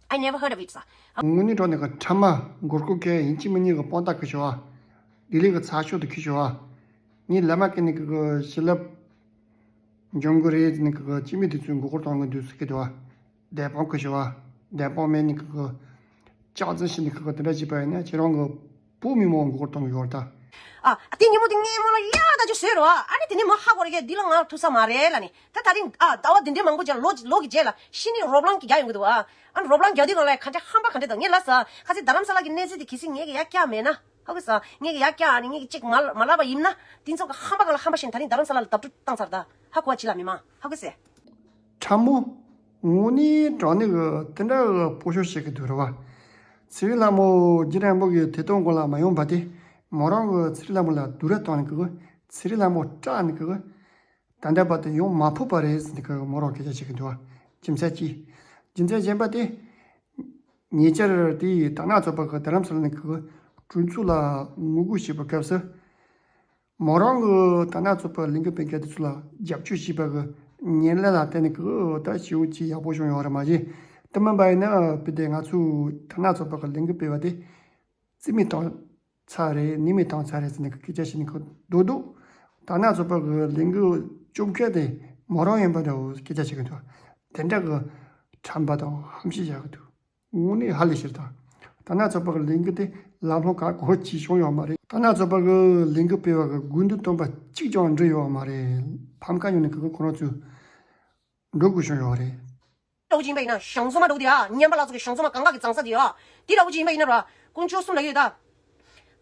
I never heard of it ཟེར། དངོས་གནས་དྲང་གནས་ཀྱི་ཕྲ་མ་མགོ་སྐོར་གྱི་ཡིན་གཅིག་མིན་གཉིས་ཀྱི་དཔང་རྟགས་ཁུར་ཤོག་ཨ། ལྡི་ལི་གི་ཚགས་ཤོག་དེ་ཁུར་ཤོག་ཨ། ངས་ལམ་ཁ་ནས་གི་གི་བྱིན་རླབས་འབྱུང་གི་རེད་ཟེར་ནས་གི་གི་སྤྱི་མི་དེ་ཚོས་མགོ་སྐོར་གཏོང་གི་འདུག་ཟེར་གི་འདུག་ཨ། བདེན་དཔང་ཁུར་ཤོག་ཨ། བདེན་དཔང་མེད་ནས་གི་གི་སྐྱག་རྫུན་བཤད་ནས་གི་གི་དེ་འདྲ་བྱས་པ་ཡིན་ན་ཁྱེད་རང་གི་བོད་མི་མང་མགོ་སྐོར་གཏོང་གི་ཡོད་རེད་ད། ཨ། དེ་ཉིན་མོ་དེ་ངས་མོ་ལ་ཡག་ད་ཅིག་བཟོས་རོ། ཨ་ནི་དེ་ནས་མོ་ཧ་གོ་རེ་གི་འདི་ལ་ང་ཐུག་ས་མ་རེད་ལ་ནི། ད་ད་རིང་ཨ་ཟླ་བ་འདི་འདྲའི་མང་པོ་རྗེས་ལ་ལོ་ལོ་གི་རྗེས་ལ་ཤི་ནི་རོ་པླང་གི་རྒྱག་ཡོང་གི་འདུག་ཨ། ཨ་ནི་རོ་པླང་རྒྱག་དུས་སྒང་ལ་ཁ་ཆེ་ཧམ་པ་ག་འདྲ་དང་ངས་ལབ་ས། ཁ་ཚིག་རྡ་རམ་ས་ལ་གི་གནས་ཚུལ་དེ་གལ་སྲིད་ངས་གི་ཡག་སྐྱག་མེད་ན་ཧ་གོ་ས། ངས་གི་ཡག་སྐྱག་ཨ་ནི་ངས་གི་གཅིག་མ་མ་ལབ་པ་ཡིན་ན་དེ་ཚོ་གི་ཧམ་པ་གང་ལ་ཧམ་པ་བྱས་ནས་ད་རིང་རྡ་རམ་ས་ལ་ལ་བརྡབ་སྐྱོན་བཏང་ཚར་ད། ཧ་གོ་བ་ཅི་ལ་མི་མང་ཧ་གོ་སེ། ཁྲ་མོ། དངོས་གནས་དྲང་གནས་གི་དེ་འདྲ་གི་སྤོ་ཤོག་བྱེད་གི་འདུག་རེད་བ། ཚེ་རིང་ལྷ་མོ་རྒྱུན་རིང་པོ་གི་དེ་དོན་གོ་ལ་མ་ཡོང་བ་དེ་མོ་རང་གི་ཚེ་རིང་ལྷ་མོ་ལ་སྡུག་ར་བཏང་ནས་གི་ཚེ་རིང་ལྷ་མོ་སྐྲག་ནས་གི། ད་ལྟ་བར་དུ་ཡོང་མ་ཕོད་པ་རེད་ཟེར་ནས་ཁོས་མོ་རང་སྐད་ཆ་བཤད་ཀྱི་འདུག་རྒྱུ་མཚན་གཅིག་རྒྱུ་མཚན་གཞན་པ་དེ། ཉེ་ཆར་དེ་དར་ནག་ཚོགས་པ་གི་རྡ་རམ་ས་ལ་ནས་གི་གྲོས་ཚོགས་ལ་ངོ་རྒོལ་བྱེད་པའི་སྐབས་སུ། མོ་རང་གི་དར་ནག་ཚོགས་པ་ལས་འགུལ་སྤེལ་མཁན་དེ་ཚོ་ལ་རྒྱབ་སྐྱོར་བྱས་པ་གི་ཉེར་ལྔ་ལ་བརྟེན་ནས་གི་ད་ཞེ་པོ་ཅིག་ཡག་པོ་བྱུང་ཡོད་རེད་མ་གཞི། དེ་མིན་པ་ཡིན་ན་བུ་དེ་ང་ཚོའི་དར་ནག་ཚོགས་པ་གི་ལས་འགུལ་སྤེལ་བ་དེ་རྩིས་མེད་བཏང་ཚར་རེད། ནུས་མེད་བཏང་ཚར་རེད་ཟེར་ནས་གི་སྐད་ཆ་བཤད་ནས་གི་སྡོད་འདུག་དར་ནག་ཚོགས་པ་གི་ལས་འགུལ་སྐྱོབ་མཁན་དེ་མོ་རང་ཡིན་པ་འདྲ་བོ་སྐད་ཆ་བཤད་གི་འདུག་དེ་འདྲ་གི་ཁྲམ་པ་དང་ཧམ་བཤད་བྱ་གི་འདུག་དངོས་གནས་ཧ་ལས་ཤིག་རེད་ད། དར་ནག་ཚོགས་པ་གི་ལས་འགུལ་དེ་ལམ་ལྷོང་ག་གོ་ཅིག་བྱུང་ཡོད་མ་རེད། དར་ནག་ཚོགས་པ་གི་ལས་འགུལ་སྤེལ་བ་གི་དགོས་འདུན་བཏོན་པ་གཅིག་ཀྱང་འགྲིག་ཡོད་མ་རེད། ཕམ་ཁ་ཉོ་ནས་གི་ཁོ་རང་ཚོས་འགྲོ་དགོས་བྱུང་ཡོད་རེད། འདྲ་བོ་ཅིག་ཡིན་པ་ཡིན་ན་ཞང་ཚོ་མ་འདྲ་བོ་དེ་ཨ། ཉམས་པ་ལ་སོགས་ཀྱི་ཞང་ཚོ་མ་གང་ག་གི་གཙང་ས་དེ་ཨ། དེ་འདྲ་བོ་ཅིག་ཡིན་པ་ཡིན་ན་ར། དཀོན་མཆོག་གསུམ་ལ་ཡོད་ད།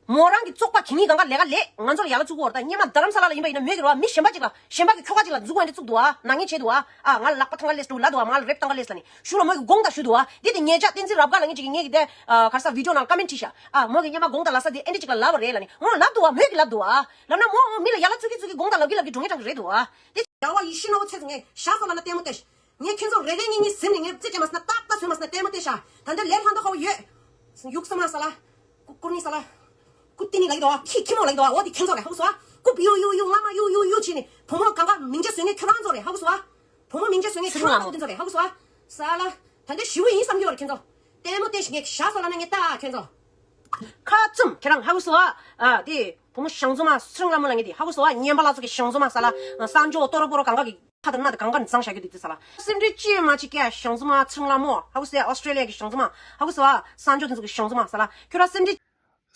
མོ་རང་གི་བཙོག་པ་གི་ཉིན་གང་ག་ལས་ཀ་ལས་ང་ཚོ་ལ་ཡག་ལ་བཙུགས་གོ་ར་ད། སྔོན་མ་རྡ་རམ་ས་ལ་ལ་ཡིན་པ་ཡིན་ན་མོས་གི་ར་མི་གཞན་པ་ཅིག་ལ་གཞན་པ་གི་ཁྱོ་ག་ཅིག་ལ་མཛུབ་གུ་འདི་བཙུགས་འདུག་ཨ། ནག་ཉེས་བྱས་འདུག་ཨ། ཨ་ང་ལ་ལག་པ་ཐང་ག་ལས་འགྲོ་ལབ་འདུག་ཨ། ང་ལ་རེབ་ཐང་ག་ལས་ལ་ནི་ཤུ་ལ་མོས་གི་དགོངས་དག་ཞུ་འདུག་ཨ། དེ་དེ་ཉེ་ཆར་བསྟན་འཛིན་རབ་དགའ་ལ་ངེད་ཅིག་གི་ངེད་ཀྱི་དེ་ག་ས་བི་ཌིའོ་ནང་ཀ་མེན་བྲིས་ཤག་ཨ་མོས་གི་སྔོན་མ་དགོངས་དག་ལབ་ས་དེ་ཨེ་འདྲ་ཅིག་ལ་ལབ་པ་རེད་ལ་ནི་ངོ་ལབ་འདུག་ཨ། མོས་གི་ལབ་འདུག་ཨ། ལབ་ན་མོ་མི་ལ་ཡག་ལ་བཙུགས་གི་བཙུགས་གི་དགོངས་དག་ལབ་གི་ལབ་གི་འགྲོ་ངེས་ཀྱང་གི་རེད་འདུག་ཨ། དེ་རྒྱལ་བ་ཡིད་བཞིན་ནོར་བུ་ཚེ་ཟུང་ངེ་ཞག་སོ་ལ་ན་ལྟད་མོ་ལྟོས། ངས་ཁྱེད་ཚོ་རེ་རེ་གཉིས་གཉིས་ཟིན་ནས་ངས་རྩིས་སྤྲད་མ་སོང་ན་ཏག་ཏག་བཟོས་མ་སོང་ན་ལྟད་མོ་ལྟོས་ཤག་ད་འདི་ལས་ལྷག་མདོག་ཁ་བོ་ཡོད། ཡུག་ས་མ་ས་ལ། ཀུ་ཀུར་ནི་ས་ལ། ཀུ་ཏི་ནི་ལ་ཡི་དོ་ཁི་ཁི་མོ་ལ་ཡི་དོ་འོ་དེ་ཁྱེད་ཚོ་རེད་ཧ་གོ་སོང་ཨ། ཀུ་པི་ཡུ་ཡུ་ཡུ་ང་མ་ཡུ་ཡུ་ཡུ་བྱས་ནས་བུ་མོ་གང་ག་མིང་ཆ་བཟོས་ངས་ཁྱོད་རང་ཚོ་རེད་ཧ་གོ་སོང་ཨ། བུ་མོ་མིང་ཆ་བཟོས་ངས་ཁྱོད་རང་ཚོ་དེ་ཚོ་རེད་ཧ་གོ་སོང་ཨ། ས་ལ། ད་འདི་ཞི་བོ་ཡིན་བསམ་གྱི་ཡོད་རེད་ཁྱེད་ཚོ། ལྟད་མོ་ལྟོས་ཤིག་ངས་ཞག་སོ་ལ་ན་ངས་ལྟ་ཁྱེད་ཚོ། ཁ་བཙུམ་ཁྱེད་རང་ཧ་གོ་སོང་ཨ། ཨ་དེ་བུ་མོ་ཞང་ཚོ་མ་ཚུར་ང་མོ་ལ་ངས་དེ་ཧ་གོ་སོང་ཨ། ཉན་པ་ལ་ཚོ་གི་ཞང་ཚོ་མ་ས་ལ་གསར་འབྱོར་ཏོ་རོ་པོ་རོ་གང་ག་གི་ཁ་དང་སྣ་དང་གང་ག་ནས་བཟང་བྱ་རྒྱུ་དེ་དུས་ས་ལ། སེམས་ཁྲལ་ཅི་ཡང་མ་བྱེད་ཀྱ་ཞང་ཚོ་མ་ཚུར་ང་མོ་ཧ་གོ་སོང་ཨ། ཨོ་སི་ཀྲེ་ལི་ཡ་གི་ཞང་ཚོ་མ་ཧ་གོ་སོང་ཨ། གསར་འབྱོར་དེ་ཚོ་གི་ཞང་ཚོ་མ་ས་ལ་ཁྱོད་རང་སེམས་ཁྲལ།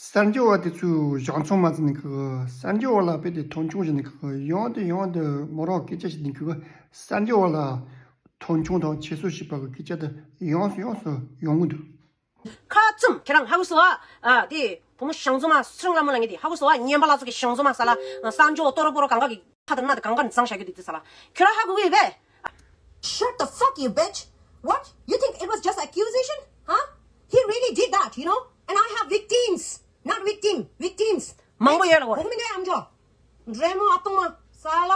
གསར་འབྱོར་བ་དེ་ཚོས་ཞང་ཚོ་མ་ཟེར་ནས་གི་གསར་འབྱོར་བ་ལ་དཔེ་དེ་མཐོང་ཆུང་བྱས་ནས་གི་ཡང་དུ་ཡང་དུ་མོ་རང་སྐད་ཆ་བཤད་ནས་གི་གསར་འབྱོར་བ་ལ་མཐོང་ཆུང་དང་ཁྱད་གསོད་བྱེད་པ་གི་སྐད་ཆ་དེ་ཡོངས་སུ་ཡོངས་སུ་ཡོང་གི་འདུག་ཁ་བཙུམ་ཁྱེད་རང་ཧ་གོ་སོང་ཨ། ཨ་དེ་བུ་མོ་ཞང་ཚོ་མ་ཚུར་ང་མོ་ལ་ངས་དེ་ཧ་གོ་སོང་ཨ། ཉན་པ་ལ་ཚོ་གི་ཞང་ཚོ་མ་ས་ལ་གསར་འབྱོར་ཏོ་རོ་པོ་རོ་གང་ག་གི་ཁ་དང་སྣ་དང་གང་ག་ནས་བཟང་བྱ་རྒྱུ་དེ་དུས་ས་ལ། ཁྱོད་རང་ཧ་གོ་གི་ཡོད་པས། Shut the fuck, you bitch. What? You think it was just accusation? Huh? He really did that, you know? And I have victims. Not victim, victims. མང་པོ་ཡོད་ལ་གོ་རེད། འགྲེ་མོ་ཨ་སྟོང་མ། ས་ལ།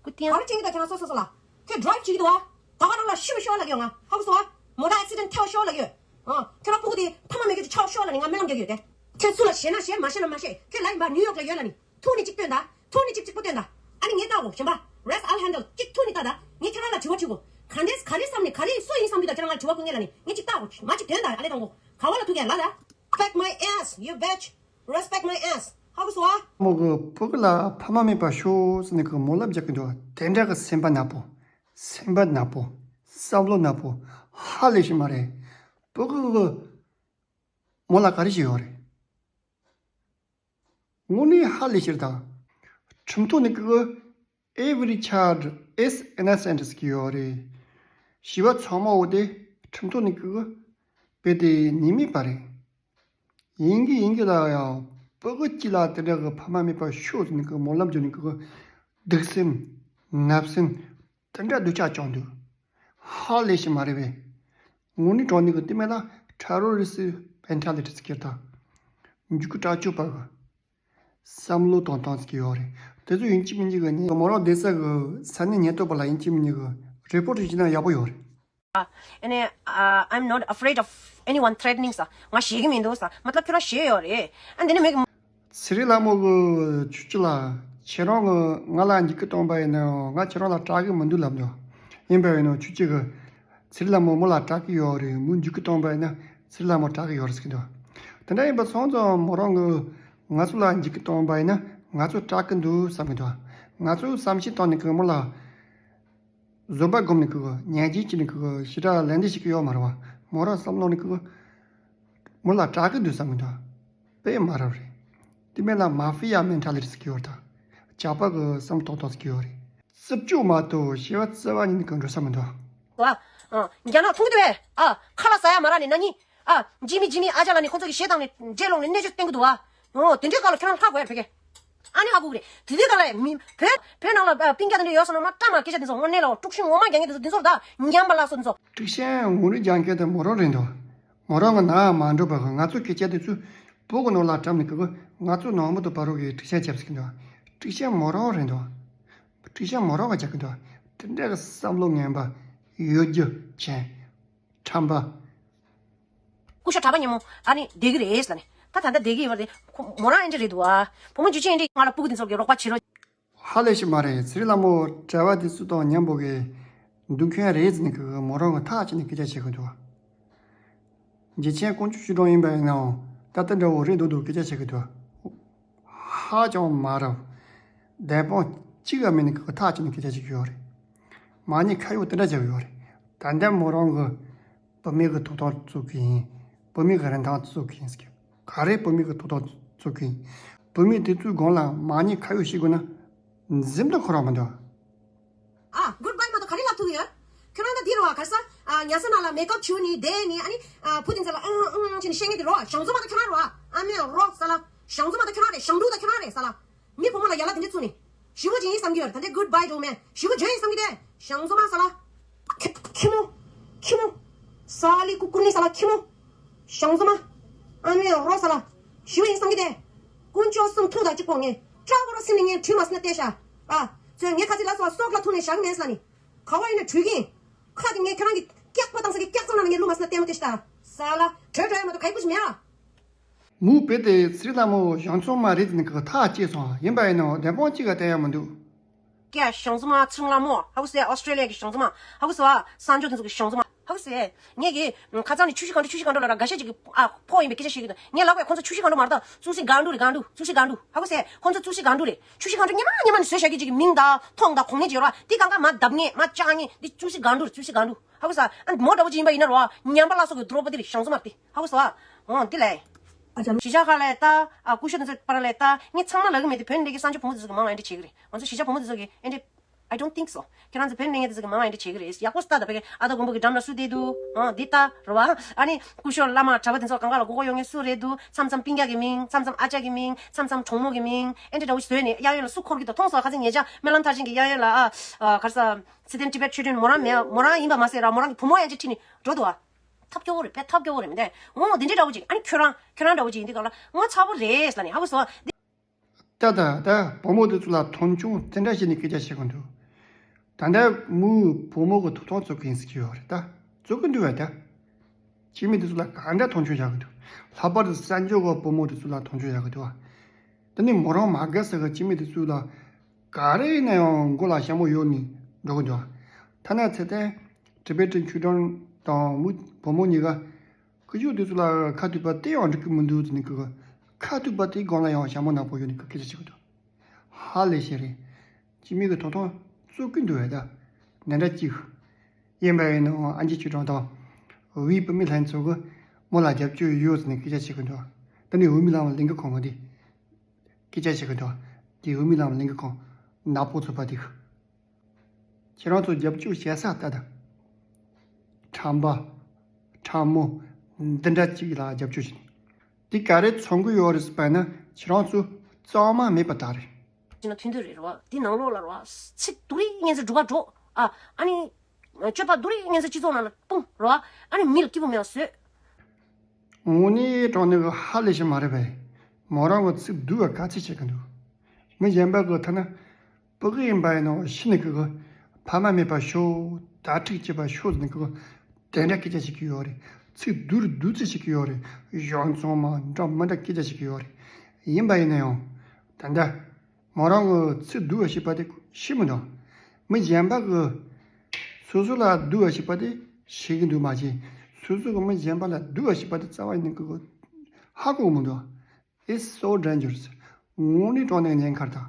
ཀུ་ཏི་ཡ། ག་རེ་བྱེད་ཀྱི་འདུག་ཁྱེད་རང་སོ་སོ་སོ་ལ། ཁྱེད་ཌ་རའིབ་བྱེད་ཀྱི་འདུག་ཨ། ད་ག་རང་ལ་ཤི་བ་ཤོར་ལ་ཡོད་ང་། ཧ་གོ་སོང་ཨ། མོ་ཊ་ཨེག་སི་ཌེན་ཊི་ཐལ་ཤོར་ལ་ཡོད། ཨ། ཁྱེད་རང་སྤུ་གུ་དེ་ཕ་མ་མེད་མཁན་གྱི་ཆགས་ཤོར་ལ་ནི་ང་རྨི་ལམ་རྒྱག་གི་ཡོད་དེ། ཁྱེད་ཚུར་ལ་ཞེད་ན་ཞེད་མ་ཞེད་ན་མ་ཞེད། ཁྱེད་ལ་ཡིན་པ་ནིའུ་ཡོག་ལ་ཡོད་ལ་ནི། ཐུག་ནི་གཅིག་སྟོན་ད། ཐུག་ནི་གཅིག་གཅིག་པོ་སྟོན་ད། ཨ་ནི་ངས་ལྟ་གོ་གཞན་པ། Rest I'll handle. གཅིག་ཐུག་ནི་ལྟ་ད། ངས་ཁྱེད་རང་ལ་དྲི་བ་དྲི་གོ་ག་འདྲས་ག་རེ་བསམ་ནས་ག་རེ་སུ་ཡིན་བསམ་དུས་ད་ཁྱེད་རང་ལ་དྲི་བ་བསྐུར་ངེས་ལ་ནི་ངས་གཅིག་ལྟ་གོ་མ་གཅིག་དོན་ད་ཨ་ལས་དང་གོ་ག་བ་ལ་ཐུག་གས་ལ་ད། Respect my ass, you bitch. Respect my ass. ཧ་གོ་སོང་ཨ། མོ་གི་སྤུ་གུ་ལ་ཕ་མ་མེད་པ་ཤོག་ཟེར་ནས་གི་མོ་ལབ་རྒྱག་གི་འདུག་དེ་འདྲ་གི་སེམས་པ་ནག་པོ། སེམས་པ་ནག་པོ། བསམ་བློ་ནག་པོ། ཧ་ལས་ཤིག་མ་རེད། སྤུ་གུ་གི་མོ་ལ་ག་རེ་ཞིག་ཡོད་རེད། དངོས་གནས་ཧ་ལས་ཤིག་རེད་ད། ཁྲིམས་ཐོག་ནས་གི་Every child is innocent ཟེར་གྱི་ཡོད་རེད། བྱིས་པ་ཚང་མ་འོ་དེ་ཁྲིམས་ཐོག་ནས་གི་དཔེ་དེ་ཉེས་མེད་པ་རེད། ཡིན་གི་ཡིན་གི་ལ་ཡང་སྤུ་གུ་གཅིག་ལ་དེ་འདྲ་གི་ཕ་མ་མེད་པ་ཤོག་ཟེར་ནས་གི་སྨོན་ལམ་བརྒྱབ་ནས་གི་སྡིག་སེམས་ནག་སེམས་དེ་འདྲ་སྡུག་ཅག་བཅངས་འདུག་ཧ་ལས་ཤིག་མ་རེད་པས། དངོས་གནས་དྲང་གནས་གི་དེ་མེད་ལ་ཊེ་རོ་རི་སི་མེན་ཊ་ལི་ཊི་ཟེར་གྱི་ད་འཇུག་གི་དྲག་སྤྱོད་པ་གི་བསམ་བློ་གཏོང་སྟངས་ཟེར་གྱི་ཡོད་རེད། དེ་ཚོ་ཡིན་གཅིག་མིན་གཅིག་གི་ཉེ་མོ་རང་བསྡད་ས་གི་ས་གནས་ཉེན་རྟོག་པ་ལ་ཡིན་གཅིག་མིན་གཅིག་གི་རི་པོ་ཊི་བྱས་ན་ཡག་པོ་ཡོད་རེད། ཨ་ནི། ཨ། I'm not afraid of anyone threatening ས། ང་ཞེད་ཀྱི་མི་འདུག་ས། མ་ཏ་ལབ་ཁྱོད་རང་ཞེད་ཡོད་རེད། ཨ་འདི་ནི་མོས་གི། ཚེ་རིང་ལྷ་མོ་གི་ཁྱོད་ཀྱི་ལ་ཁྱེད་རང་གི་ང་ལ་འཇིགས་སྐུལ་བཏང་པ་ཡིན་ན་ང་ཁྱེད་རང་ལ་སྐྲག་གི་མི་འདུག་ལབ་འདུག་ཡིན་པ་ཡིན་ན་ཁྱོད་ཀྱི་གི་ཚེ་རིང་ལྷ་མོ་མོ་ལ་སྐྲག་གི་ཡོད་རེད། མོས་འཇིགས་སྐུལ་བཏང་པ་ཡིན་ན་ཚེ་རིང་ལྷ་མོ་སྐྲག་གི་ཡོད་རེད་ཟེར་གི་འདུག་དེ་འདྲ་ཡིན་པ་སོང་ཙང་མོ་རང་གི་ང་ཚོ་ལ་འཇིགས་སྐུལ་བཏང་པ་ཡིན་ན་ང་ཚོ་སྐྲག་གི་འདུག་བསམ་གི་འདུག་ང་ཚོས་བསམ་ཤེས་བཏང་ནས་གི་མོ་ལ། བཟོད་པ་སྒོམ་ནས་ཁུ་གུ་ཉན་གྱིན་བྱས་ནས་ཁུ་གུ་ཞེ་དྲག་ལན་འདེབས་བྱེད་ཀྱི་ཡོད་མ་རེད་བ། མོ་རང་བསམ་བློ་ནས་ཁུ་གུ་མོ་ལ་སྐྲག་གི་འདུག་བསམ་གི་འདུག་དཔེ་མ་རབ་རེད། དེ་མིན་ལ་མ་ཧྥི་ཡ་མེན་ཊ་ལི་ཊི་ཟེར་གྱི་ཡོད་རེད་ད། ཇག་པ་གི་བསམ་ཏོག་ཏོག་ཟེར་གྱི་ཡོད་རེད། རྩུབ་སྤྱོད་མ་གཏོགས་ཞེ་བ་རྩ་བ་ཉིད་ནས་གི་འགྲོ་ས་མི་འདུག་ཨ། ཨ། རྒྱ་ནག་མཐོང་གི་འདུག་བས། ཨ། ཁ་ལག་ཟ་ཡ་མ་རག་ནས་ན་ནི། ཨ། ཇི་མི་ཇི་མི་ཨ་ཅག་ལ་ནི་ཁོང་ཚོ་གི་གཞས་བཏང་ནས་འདྲེ་ལོག་ནས་གནས་ཚུལ་བསྟན་གི་འདུག་ཨ། འོ་དེ་འདྲའི་སྐབས་ལ་ཁྱོད་རང་ལྷག་དགོས་ཡ་ཕ་གི། ཨ་ནི་ཧ་གོ་གི་རེད། དེ་དུས་སྐབས་ལ་མི་བོད་བོད་ནང་ལ་ཨ་སྤུན་ཀྱག་དེ་འདྲ་ཡོད་སོང་ན་མ་སྐྲག་མ་སྐད་ཆ་དེ་ཚོ་དངོས་གནས་ལ་དཀྲུག་ཤིང་ངོ་མ་རྒྱག་མཁན་དེ་ཚོ་དེ་ཚོ་ད་ཉམས་པ་སླར་གསོ་དེ་ཚོ། དཀྲུག་ཤིང་ངོ་རེ་རྒྱག་མཁན་དེ་མོ་རང་རེད་འདུག་མོ་རང་གི་ནང་མ་འགྲོ་བར་གི་ང་ཚོ་སྐད་ཆ་དེ་ཚོ་བོད་གི་ནང་ལ་བཀྲམ་ནས་གི་གི་ང་ཚོ་ནང་མི་དང་བར་རོ་གི་དཀྲུག་ཤིང་རྒྱབ་ཟེར་གི་འདུག་དཀྲུག་ཤིང་མོ་རང་རེད་འདུག་དཀྲུག་ཤིང་མོ་རང་གི་རྒྱག་གི་འདུག་དེ་འདྲ་གི་བསམ་བློ་ངན་པ་གཡོ་སྒྱུ་ཅན། ཁྲམ་པ། སྐུ་ཞབས་གྲྭ་པ་མཉམ་མོ་ཨ་ནི་བསྡད་ཀྱི་རེད་ལབ་ནས། ད་ད་ལྟ་བསྡད་ཀྱི་ཡོད་པ་རེད། ཁོ་མོ་རང་ཨེ་འདྲ་རེད་འདུག་ཨ། བུ་མོ་འཇུ་ཆེན་ཨེ་འདྲ་ང་ལ་སྤུ་གུ་འདི་ཚོ་གི་རོགས་པ་བྱེད་རོགས། ཧ་ལས་ཤིག་མ་རེད། ཚེ་རིང་ལྷ་མོ་གྲྭ་པ་དེ་ཚོ་དང་མཉམ་པོ་གི་འདུག་མཁན་རེད་ཟེར་ནས་གི་མོ་རང་གི་ཐག་བཅད་ནས་སྐད་ཆ་བཤད་གི་འདུག་ཨ། འཇུ་ཆེན་ཀོང་ཇོ་ཆོས་གྲོང་ཡིན་པ་ཡིན་ནའང་ད་ལྟ་འདྲ་བོ་རེད་འདུག་འདུག་སྐད་ཆ་བཤད་གི་འདུག་ཨ། ཧ་ཅང་མ་རབས། བདེན་དཔང་གཅིག་ཀ་མེད་ནས་གི་ཐག་བཅད་ནས་སྐད་ཆ་བཤད་གི་ཡོད་རེད། མ་ཉེས་ཁ་གཡོག་དེ་འདྲ་བྱེད་གི་ཡོད་རེད། ད་ལྟ་མོ་རང་གི་བུད་མེད་ཀྱི་ཐོབ་ཐང་རྩོད་ཀྱི་ཡིན། བུད་མེད་ཀྱི་རིན་ཐང་རྩོད་ཀྱི་ཡིན་ཟེར་གྱི། ག་རེ་བུད་མེད་ཀྱི་ཐོབ་ཐང་རྩོད་ཀྱི་ཡིན། བུད་མེད་དེ་ཚོའི་སྒང་ལ་མ་ཉེས་ཁ་གཡོག་བྱེད་དགོས་ན་འཛེམ་དུ་ཁོ་རང་མི་འདུག་ཨ། གུཌ་བྷའི་མ་གཏོགས་ག་རེ་ལབ་ཐུབ་ཀྱི་ཡོད། ཁྱོད་རང་ད་འདི་རེད་བ། ག་རེ་ཟ། ཨ། ཉལ་ས་ནང་ལ་མེག་ཨབ་བྱུག་ནི་བསྡད་ནི། ཨ་ནི། ཨ། བུ་དེ་ཚོ་ལ་ཨང་ཨང་བྱས་ནི་བཤད་མཁན་དེ་རེད་བ། ཞང་ཚོ་མ་གཏོགས་ཁྱོད་རང་རེད་བ། ཨ་མའི་རོ་ཟ་ལ། ཞང་ཚོ་མ་གཏོགས་ཁྱོད་རང་རེད། ཞང་ཕྲུག་ད་ཁྱོད་རང་རེད་ཟ་ལ། མི་བུ་མོ་ལ་ཡ་ལ་དེ་འདྲ་བཙུགས་ནས། ཞི་བོ་ཅིག་ཡིན་བསམ་གྱི་ཡོད་རེད། ད་ལྟའི་གུཌ་བྷའི་འགྲོ་མེད། ཞི་བོ་འཇོན་ཡིན་བསམ་གྱི་དེ། ཞང་བཟོ་མ་ས་ལ། ཁྱི་ཁྱི་མོ། ཁྱི་མོ། ས་ལི་ཀུ་ཀུར་ནི་ས་ལ་ཁྱི་མོ། ཞང་བཟོ་མ། ཨ་མའི་རོ་ས་ལ། ཞི་བོ་ཡིན་བསམ་གྱི་དེ། དཀོན་མཆོག་གསུམ་ཐུགས་དང་གཅིག་པོ་ངས། སྐྲག་པོ་རོ་སེམས་ནས་ངས་དྲི་མ་སེ་ན་བལྟས་ཤག་ཨ། ཚོས་ངས་ཁ་ཚིག་ལ་སོགས་སྲོག་ལ་ཐུག་ནས་བཞག་གི་མེད་ས་ལ་ནི། ག་བ་ཡིན་ན་བྲུས་ཀྱིན། ཁ་དེ་ངས་ཁྱེད་རང་གི་སྐྱག་པ་བཏང་ས་གི་སྐྱག་རྫུན་ནང་ལ་ངས་བླུགས་མ་སེ་ན་ལྟད་མོ་བལྟས་ཤག་ས་ལ། བྲོས་བྲོས་མ་གཏོགས་ག་ཡི་ཀུ་ཅི་མེད་ཨ། མུ་བེ་དེ་ཚེ་རིང་ལྷ་མོ་ཞང་ཚོང་མ་རེད་ཟེར་ནས་གི་ཐག་བཅད་སོང་། ཡིན་པ་ཡིན་ནའང་བདེན་དཔང་གཅིག་ག་བསྟན་ཡ་མི་འདུག་ཀྱ་ཞང་ཚོང་མ་ཚེ་རིང་ལྷ་མོ་ཧ་གོ་སོང་ཨ། ཨོ་སི་ཀྲེ་ལི་ཡ་གི་ཞང་ཚོང་མ་ཧ་གོ་སོང་ཨ། གསར་འབྱོར་དེ་ཚོ་གི་ཞང་ཚོང་མ་ཧ་གོ་སོང་ཨ། ངས་གི་ཁ་སང་ནས་ཆུ་བཞི་སྒང་དྲུག་ཆུ་བཞི་སྒང་དྲུག་ལ་ར་འགའ་ཤས་ཅིག་གི་ཨ་ཕོ་ཡིན་པའི་སྐད་ཆ་བཤད་ཀྱི་འདུག་ངས་ལབ་པས་ཁོང་ཚོ་ཆུ་བཞི་སྒང་དྲུག་མ་རེད་ད། ཙུག་སི་སྒང་དྲུག་རེད། སྒང་དྲུག་ཙུག་སི་སྒང་དྲུག་ཧ་གོ་སོང་ཨ། ཁོང་ཚོ་ཙུག་སི་སྒང་དྲུག་རེད། ཆུ་བཞི་སྒང་དྲུག་སྔོན་མ་སྔོན་མ་ནས་བཟོས་བཞག་གི་ཅིག་གི་མིང་དང་མཐོང་དང་གོང་ནས་ཅིག་ཡོད་ར། དེ་གང་ག་མར་བརྡབ་ངེས་མར་བཅག་ངེས་འདི་ཙུག་སི་སྒང་དྲུག་རེད། ཙུག་སི་སྒང་དྲུག་ཧ་གོ་སོང་ཨ། ཨ་མོ་འདྲ་པོ་ཅིག་ཡིན་པ་ཡིན་ན་རོ། ཉམས་པ་སླར་གསོ་གི་ཌོ་རོ་པ་དེ་རེད། ཞང་ཚོང་མ་དེ་ཧ་གོ་སོང་ཨ། འོ་འདི་ལས། གཞིས་ཆགས་ཁག་ལ་ལྟ། ཨ་སྐུ་ཞབས་དེ་ཚོའི་བར་ལ་ལྟ། ངས་ཚང་མ་ལབ་ཀྱི་མེད་དེ། བོད་ནས་ཀྱི་གསར་འབྱོར་བུ་མོ་དེ་ཚོ་གི་མང་བ་ཨེ་འདྲ་བྱེད་ཀྱི་རེད། ང་ཚོ་གཞིས་ཆགས་བུ་མོ་དེ་ཚོ་གི་ཨེ་འདྲ། I don't think so. ཁྱེད་རང་ཚོ་བོད་ནས་ངས་དེ་ཚོ་གི་མང་བ་ཨེ་འདྲ་བྱེད་ཀྱི་རེད། ཡག་པོ་ལྟ་ད། ཕ་གི་ཨ་ད་མགོན་པོ་གི་འགྲམ་ལ་སུ་བསྡད་འདུག་ཨ་འདི་ལྟ་རེད་བ། ཨ་ནི་སྐུ་ཞབས་བླ་མ་གྲྭ་པ་དེ་ཚོ་གང་ག་ལ་མགོ་སྐོར་ཡོང་མཁན་སུ་རེད་འདུག་མཚམས་མཚམས་སྤུན་ཀྱག་གི་མིང་། མཚམས་མཚམས་ཨ་ཅག་གི་མིང་། མཚམས་མཚམས་གྲོགས་མོ་གི་མིང་། ཨེ་འདྲ་འདྲ་བོ་ཞིག་བཟོས་ནས་གཡས་གཡོན་ལ་སུ་འཁོར་གྱི་འདུག་མཐོང་སོང་། ཁ་སང་ཉེ་ཆར་སྨོན་ལམ་མཐར་ཕྱིན་གྱི་གཡས་གཡོན་ལ་ཨ་ཨ་ག་རེ་ཟ། Tibet Children མོ་རང་མེད། མོ་རང་ཡིན་པ་མ་ཟད་ར་མོ་རང་གི་བུ་མོ་ཡང་ཅིག་ཁྲིད་ནས་འགྲོ་འདུག་ཨ། ཐབས་སྐྱོ་བོ་རེད། དཔེ་ཐབས་སྐྱོ་བོ་རེད་མི་འདུག་འོ་འདི་འདྲའི་འདྲ་བོ་ཅིག་ཨ་ནི་ཁྱོད་རང་ཁྱོད་རང་འདྲ་བོ་ཅིག་ཡིན་དུས་གང་ལ་ངོ་ཚ་པོ་རེད་ལབ་ནས་ཧ་གོ་སོང་ཨ། འདི། ད་ད་ད་བུ་མོ་དེ་ཚོ་ལ་མཐོང་ཆུང་དེ་འདྲ་བྱས་ནས་སྐད་ཆ་བཤད་གི་འདུག་ད་ལྟ་མོས་བུ་མོ་གི་ཐོབ་ཐང་རྩོད་གི་ཡིན་ཟེར་གྱི་ཡོད་རེད། ད་རྩོད་གི་འདུག་བས། ད་སྐྱེས་དམན་དེ་ཚོ་ལ་ག་འདྲ་མཐོང་ཆུང་བྱ་གི་འདུག་ལྷག་པར་དུ་གསར་འབྱོར་གི་བུ་མོ་དེ་ཚོ་ལ་མཐོང་ཆུང་བྱ་གི་འདུག་ད་ནི་མོ་རང་མ་དགའ་ས་གི་སྐྱེས་དམན་དེ་ཚོ་ལ་ག་རེ་ཡིན་ན་ཡང་མགོ་ལ་ཞྭ་མོ་གཡོགས་ནས་འགྲོ་གི་འདུག་ཐ་ན་ཚེ་བརྟན་Tibetan Children དང་མོ་བུ་མོ་གཉིས་ཀ་སྐུ་ཞབས་དེ་ཚོ་ལ་ཁ་ཐུག་པ་དེ་ཡང་འགྲིག་གི་མི་འདུག་ཟེར་ནས་ཁོ་ཁ་ཐུག་པ་དེའི་སྒང་ལ་ཡང་ཞྭ་མོ་ནག་པོ་གཡོགས་ནས་ཁོ་སྐད་ཆ་བཤད་གི་འདུག་ཧ་ལས་ཤེས་རེད། སྐྱེས་དམན་གྱི་ཐོབ་ཐང་རྩོད་ཀྱི་འདུག་བས། ད་འདི་འདྲ་ཅིག་ཡིན་པ་ཡིན་ནའང་ཨན་ཅི་ཆོས་གྲོང་དང་བོད་བུད་མེད་ལྷན་ཚོགས་ཀྱིས་མོ་ལ་རྒྱབ་སྐྱོར་ཡོད་ཟེར་ནས་སྐད་ཆ་བཤད་གི་འདུག་ད་ནི་བུད་མེད་ལམ་ལུགས་ལས་འགུལ་ཁང་གི་དེ་སྐད་ཆ་བཤད་གི་འདུག་དེ་བུད་མེད་ལམ་ལུགས་ལས་འགུལ་ཁང་ནག་པོ་ཚོགས་པ་དེ། ཁྱེད་རང་ཚོ་རྒྱབ་སྐྱོར་བྱེད་ས་ལྟ་དང་། ཁྲམ་པ། ཁྲམ་མོ། འདི་འདྲ་ཅིག་ལ་རྒྱབ་སྐྱོར་བྱེད། འདི་ག་རེ་མཚོན་གི་ཡོད་རེད་ཟེར་བ་ན་ཁྱེད་རང་ཚོ་གཙང་མ་མེད་པ་དག་རེད། ཅི་ན་མཐུན་འདོད་རེད་རོ། འདི་ནང་ལོགས་ལ་རོ། ཚིག་སྡུག་རིགས་ངན་ཚོ་སྒྲུབ་པ་འགྲོ། ཨ། ཨ་ནི། སྤྱོད་པ་སྡུག་རིགས་ངན་ཚོ་སྤྱི་ཚོགས་ནང་ལ་སྤུངས་རོ། ཨ་ནི་མི་ལ་སྐྱིད་པོ་མེད་པ་བཟོས། དངོས་གནས་དྲང་གནས་ཀྱི་ཧ་ལས་ཤིག་མ་རེད་པས། མོ་རང་གི་ཚིག་སྡུག་པ་ག་ཚོད་བྱེད་ཀྱི་འདུག་མི་གཞན་པ་གི་ཐ་ན། སྤུ་གུ་ཡིན་པ་ཡིན་ནའང་ཤི་ནས་ཀྱི་གི་ཕ་མ་མེད་པ་ཤོག་དྭ་ཕྲུག་སྐྱེས་པ་ཤོག་ཟེར་ནས་ཀྱི་གི་དེ་འདྲ་སྐད་ཆ་བཤད་ཀྱི་ཡོད་རེད། ཚིག་སྡུག་རུ་སྡུག་ཚིག་བཤད་ཀྱི་ཡོད་རེད། གཞུང་ཚང་མ་འདྲ་མི་འདྲ་སྐད་ཆ་བཤད་ཀྱི་ཡོད་རེད། ཡིན་པ་ཡིན་ན་ཡང་ད་ལྟ་མོ་རང་གི་ཚིག་སྡུག་པ་བཤད་པ་དེ་ཤེས་མི་འདུག་མི་གཞན་པ་གི་སོ་སོ་ལ་སྡུག་པ་བཤད་པ་དེ་ཤེས་ཀྱི་འདུག་མ་གཞི་སོ་སོ་གི་མི་གཞན་པ་ལ་སྡུག་པ་བཤད་པ་དེ་རྩ་བ་ཉིད་ནས་ཀྱི་གི་ཧ་གོ་མི་འདུག It's so dangerous. དངོས་གནས་དྲང་གནས་ཉེན་ཁ་རེད་ད།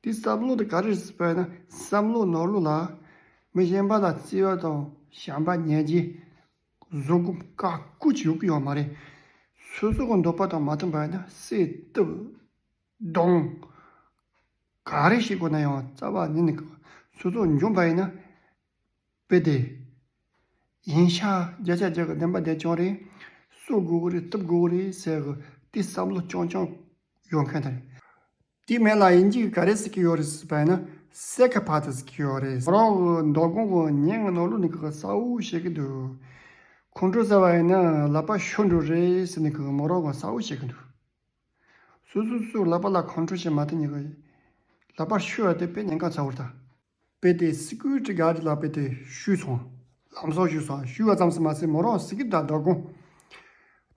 དེ་བསམ་བློ་དེ་ག་རེ་རེད་ཟེར་བ་ཡིན་ན་བསམ་བློ་ནོར་བློ་ལ་མི་གཞན་པ་ལ་བརྩེ་བ་དང་བྱམས་པ་ཉན་རྗེས་བཟོད་སྒོམ་བཀའ་བཀོད་ཅིག་ཡོད་ཀྱི་ཡོད་མ་རེད། སོ་སོ་གི་འདོད་པ་དང་མ་མཐུན་པ་ཡིན་ན་བསད་གཏུབ་རྡུང་ག་རེ་བྱེད་དགོས་ན་ཡང་རྩ་བ་ཉིད་ནས་སོ་སོ་འཇོན་པ་ཡིན་ན། དཔེ་དེ། ཡིན་ཤག་བརྒྱ་ཆ་བརྒྱ་གི་བདེན་པ་བདེན་རྐྱང་རེད། གསོད་དགོས་ཀྱི་རེད་གཏུབ་དགོས་ཀྱི་རེད་ཟེར་གི་དེ་བསམ་བློ་རྐྱང་རྐྱང་ཡོད་མཁན་དེ་རེད། དེའི་མིང་ལ་དབྱིན་ཇི་གི་ག་རེ་ཟེར་གི་ཡོད་རེད་ཟེར་བ་ཡིན་ན་སའི་ཁོ་ཕ་ཐི་ཟེར་གི་ཡོད་རེད། རང་གི་མདང་དགོང་གི་ཉིན་གི་ནང་ལོགས་ནས་གི་གསལ་བོ་བཤད་གི་འདུག་ཁོང་ཁྲོ་ཟ་བ་ཡིན་ན་ལག་པ་ཤོར་འགྲོ་རེད་ཟེར་ནས་གི་མོ་རང་གི་གསལ་བོ་བཤད་གི་འདུག་སོ་སོ་སོའི་ལག་པ་ལ་ཁོང་ཁྲོ་བྱེད་མ་ཐུབ་ཉེན་ཁ། ལག་པ་ཤོར་བ་དེ་དཔེ་ཉེན་ཁ་ཚ་བོ་རེད་ད། དཔེ་དེ་སི་ཀུ་རི་ཊི་གཱཌ་ལ་དཔེ་དེ་གཞུས་སོང་། ལམ་སང་གཞུས་སོང་། གཞུས་པ་ཙམ་ཟིག་མ་ཟད་མོ་རང་ཟེར་གི་ད་མདང་དགོང་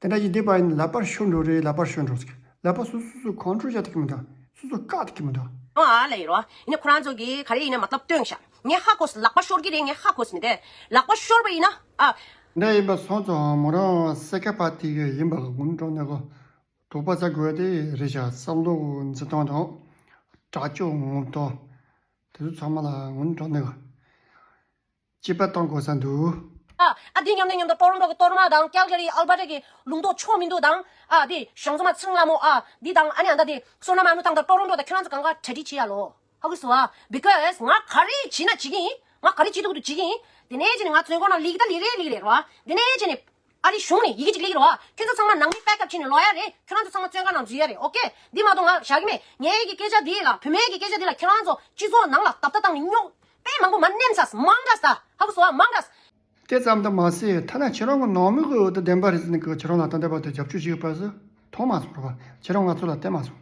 དེ་འདྲ་ཞིག་བསྡད་པ་ཡིན་ན་ལག་པ་ཤོར་འགྲོ་རེད། ལག་པ་ཤོར་འགྲོ་ཟེར། ལག་པ་སོ་སོ་སོ་ཁོང་ཁྲོ་བྱ་ཐུབ་ཀྱི་མི་འདུག་སོ་སོ་བཀག་ཐུབ་ཀྱི་མི་འདུག་ཨ་ལ་ཡིན་རོ། ཡིན་ན་ཁོ་རང་ཚོ་གིས་ག་རེ་ཡིན་ན་མ་ལབ་སྟོན་ཤག་ངས་ཧ་གོ་སོང་། ལག་པ་ཤོར་གྱི་རེད། ངས་ཧ་གོ་སོང་མི་དེ། ལག་པ་ཤོར་བ་ཡིན་ན་ཨ། འདྲ་ཡིན་པ་སོང་ཙང་མོ་རང་སེ་ཁ་པ་དེ་གི་ཡིན་པ་གི་ངུ་འགྲོ་ནས་གོ། དོགས་པ་ཟ་དགོས་དེ་རེད་ཤག་བསམ་བློ་འཛིན་སྟངས་དང་། དྲག་སྤྱོད་ངོ་ཐོག་དེ་ཚོ་ཚང་མ་ལ་ངུ་འགྲོ་ནས་གོ། སྐྱིད་པ་གཏོང་དགོས་ས་འདུག་ཨ། ཨ་འདི་མཉམ་དུ་མཉམ་དུ་ཊོ་རོན་ཊོ་གི་གཏོར་མ་དང་ཀལ་ག་རི་ཨལ་བྷར་ཊ་གི་ལུང་རྟོགས་ཆོག་མི་འདུག་དང་། ཨ་འདི་ཞང་ཚོ་མ་ཚང་ལ་མོ། ཨ་འདི་དང་ཨ་ནི་ཨ་ད་འདི་བསོད་ནམས་ཨ་ནུ་དང་ད་ཊོ་རོན་ཊོ་ད་ཁྱོད་རང་ཚོ་གང་ག་གྲ་སྒྲིག་བྱེད་ཡ་ལོ། ཧ་གོ་སོང་ཨ། because ང་ག་རེ་བྱེད་ན་བྱེད་ཀྱི་ཡིན། ང་ག་རེ་བྱེད་ཐུབ་ཀྱི་འདུག་བྱེད་ཀྱི་ཡིན། དེ་ནས་བྱས་ནས་ང་བཙོན་ཁང་ནང་ལིག་ད་ལི་རེ་ལིག་རེད་རོ། དེ་ནས་བྱས་ནས་ཨ་རི་གཞུང་ནས་ཡི་གེ་ཅིག་ལིག་རོ། ཁྱོད་ཚོ་ཚང་མ་ནང་མི་པེག་ཨབ་བྱས་ནས་ལོག་ཡ་རེད། ཁྱོད་རང་ཚོ་ཚང་མ་བཙོན་ཁང་ནང་འཛུལ་ཡ་རེད། ཨོ་ཀེ། འདི་མ་གཏོགས་ང་བཞག་གི་མེད། ངའི་གི་སྐད་ཆ་འདི་ལ། བུད་མེད་ཀྱི་སྐད་ཆ་འདི་ལ་ཁྱོད་རང་ཚོ་སྤྱི་ཚོགས་ནང་ལ་ཏབ་ཏ་བཏང་ནས་རྙོག་དཔེ་མང་པོ་མ་ནེམ་ས་མང་དྲགས་ས། ཧ་གོ་སོང་ཨ། མང་དྲགས། དེ་ཙམ་དུ་མ་ཟད་ཐ་ན་ཁྱེད་རང་གི་ནང་མི་གི་འོ་དེ་བདེན་པ་རེད་ཟེར་ནས་གི་ཁྱེད་རང་ལ་ད་ལྟ་བར་དུ་རྒྱབ་སྐྱོར་བྱེད་ཡོད་པ་ཟེར་མཐོང་མ་སོང་ར་བ། ཁྱེད་རང་ང་ཚོ་ལ་བལྟས་མ་སོང་།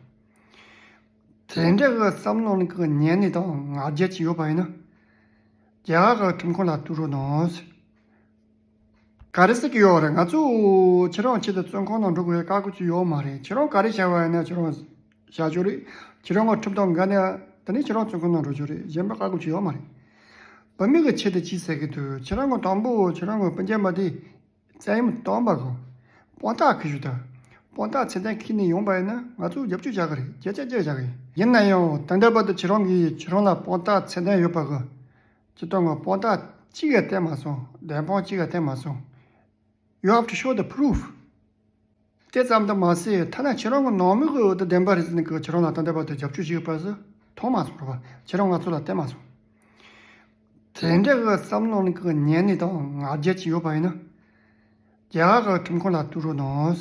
དེ་འདྲ་གི་བསམ་བློ་ནི་གི་ཉན་ནས་དང་ང་རྒྱལ་གྱི་ཡོད་པ་ཡིན་ན། རྒྱ་གར་གི་ཁྲིམས་ཁང་ལ་གཏུག་རོགས་གནང་། ག་རེ་ཟེར་གི་ཡོད་རེད། ང་ཚོ་ཁྱེད་རང་ཆེད་དུ་བཙོན་ཁང་ནང་འགྲོ་དགོས་ཡ་བཀག་དགོས་ཀྱི་ཡོད་མ་རེད། ཁྱེད་རང་ག་རེ་བྱ་བ་ཡིན་ན་ཁྱེད་རང་བྱ་ཆོག་རེད། ཁྱེད་རང་གི་ཁྲིམས་ཐོག་འགལ་ན་དེ་ནས་ཁྱེད་རང་བཙོན་ཁང་ནང་འགྲོ་ཆོག་རེད། གཞན་པ་བཀག་དགོས་ཀྱི་ཡོད་མ་རེད། བུད་མེད་ཀྱི་ཆེད་དུ་ཅི་ཟེར་གི་འདུག་ཁྱེད་རང་གི་དང་པོ་ཁྱེད་རང་གི་སྤུན་ཀྱག་མ་དེ་བཙན་གཡེམ་བཏང་པ་གི་དཔང་རྟགས་ཁྱེར་ཤོག་དང་། དཔང་རྟགས་ཚད་ལྡན་ཁྱེར་ནས་ཡོང་པ་ཡིན་ན་ང་ཚོ་རྒྱབ་སྐྱོར་བྱ་གི་རེད། བརྒྱ་ཆ་བརྒྱ་བྱ་གི་ཡིན། ཡིན་ན་ཡང་ད་ལྟ་བར་དུ་ཁྱེད་རང་གིས་ཁྱེད་རང་ལ་དཔང་རྟགས་ཚད་ལྡན་ཡོད་པ་གི་ཁྱེད་རང་གི་དཔང་རྟགས་གཅིག་ཡང་བསྟན་མ་སོང་། བདེན་དཔང་གཅིག་ཡང་བསྟན་མ་སོང་། You have to show the proof. དེ་ཙམ་དུ་མ་ཟད་ཐ་ན་ཁྱེད་རང་གི་ནང་མི་གི་འོ་དེ་བདེན་པ་རེད་ཟེར་ནས་གི་ཁྱེད་རང་ལ་ད་ལྟ་བར་དུ་རྒྱབ་སྐྱོར་བྱེད་ཡོད་པ་ཟེར་མཐོང་མ་སོང་ར་བ། ཁྱེད་རང་ང་ཚོ་ལ་བལྟས་མ་སོང་། དེ་འདྲ་གི་བསམ་བློ་ནི་གི་ཉན་ནས་དང་ང་རྒྱལ་གྱི་ཡོད་པ་ཡིན་ན། རྒྱ་གར་གི་ཁྲིམས་ཁང་ལ་གཏུག་རོགས་གནང་།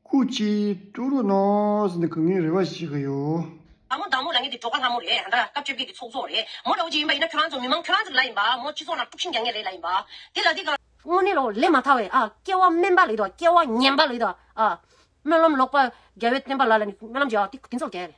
སྐུ་མཁྱེན་གཏུག་རོགས་གནང་ཟེར་ནས་གི་ངས་རེ་བ་ཞུ་གི་ཡོད། ལྷ་མོ་བདག་མོ་ལབ་མཁན་དེ་འགྲོ་ཁ་ལྷ་མོ་རེད། ད་སྐབས་བཅོ་བརྒྱད་ཀྱི་ཚོགས་གཙོ་རེད། མོ་འདྲ་བོ་ཅིག་ཡིན་པ་ཡིན་ན་ཁྱོད་རང་ཚོ་མི་མང་ཁྱོད་རང་ཚོ་ལ་ཡིན་པ། མོ་སྤྱི་ཚོགས་ནང་དཀྲུག་ཤིང་རྒྱག་མཁན་རེད་ལ་ཡིན་པ། དེ་ལ་དེ་ག་དངོས་གནས་ལོ་ལས་མ་ཐར་བའི་ཨ་སྐྱེ་བ་དམན་པ་ལ་ཡིན་དོ། སྐྱེ་བ་ངན་པ་ལ་ཡིན་དོ། ཨ་སྨོན་ལམ་ལོག་པ་རྒྱལ་བའི་བསྟན་པ་ལ་ལ་ནི་སྨོན་ལམ་རྒྱག་དེ་དེ་ཚོ་རྒྱག་རེད།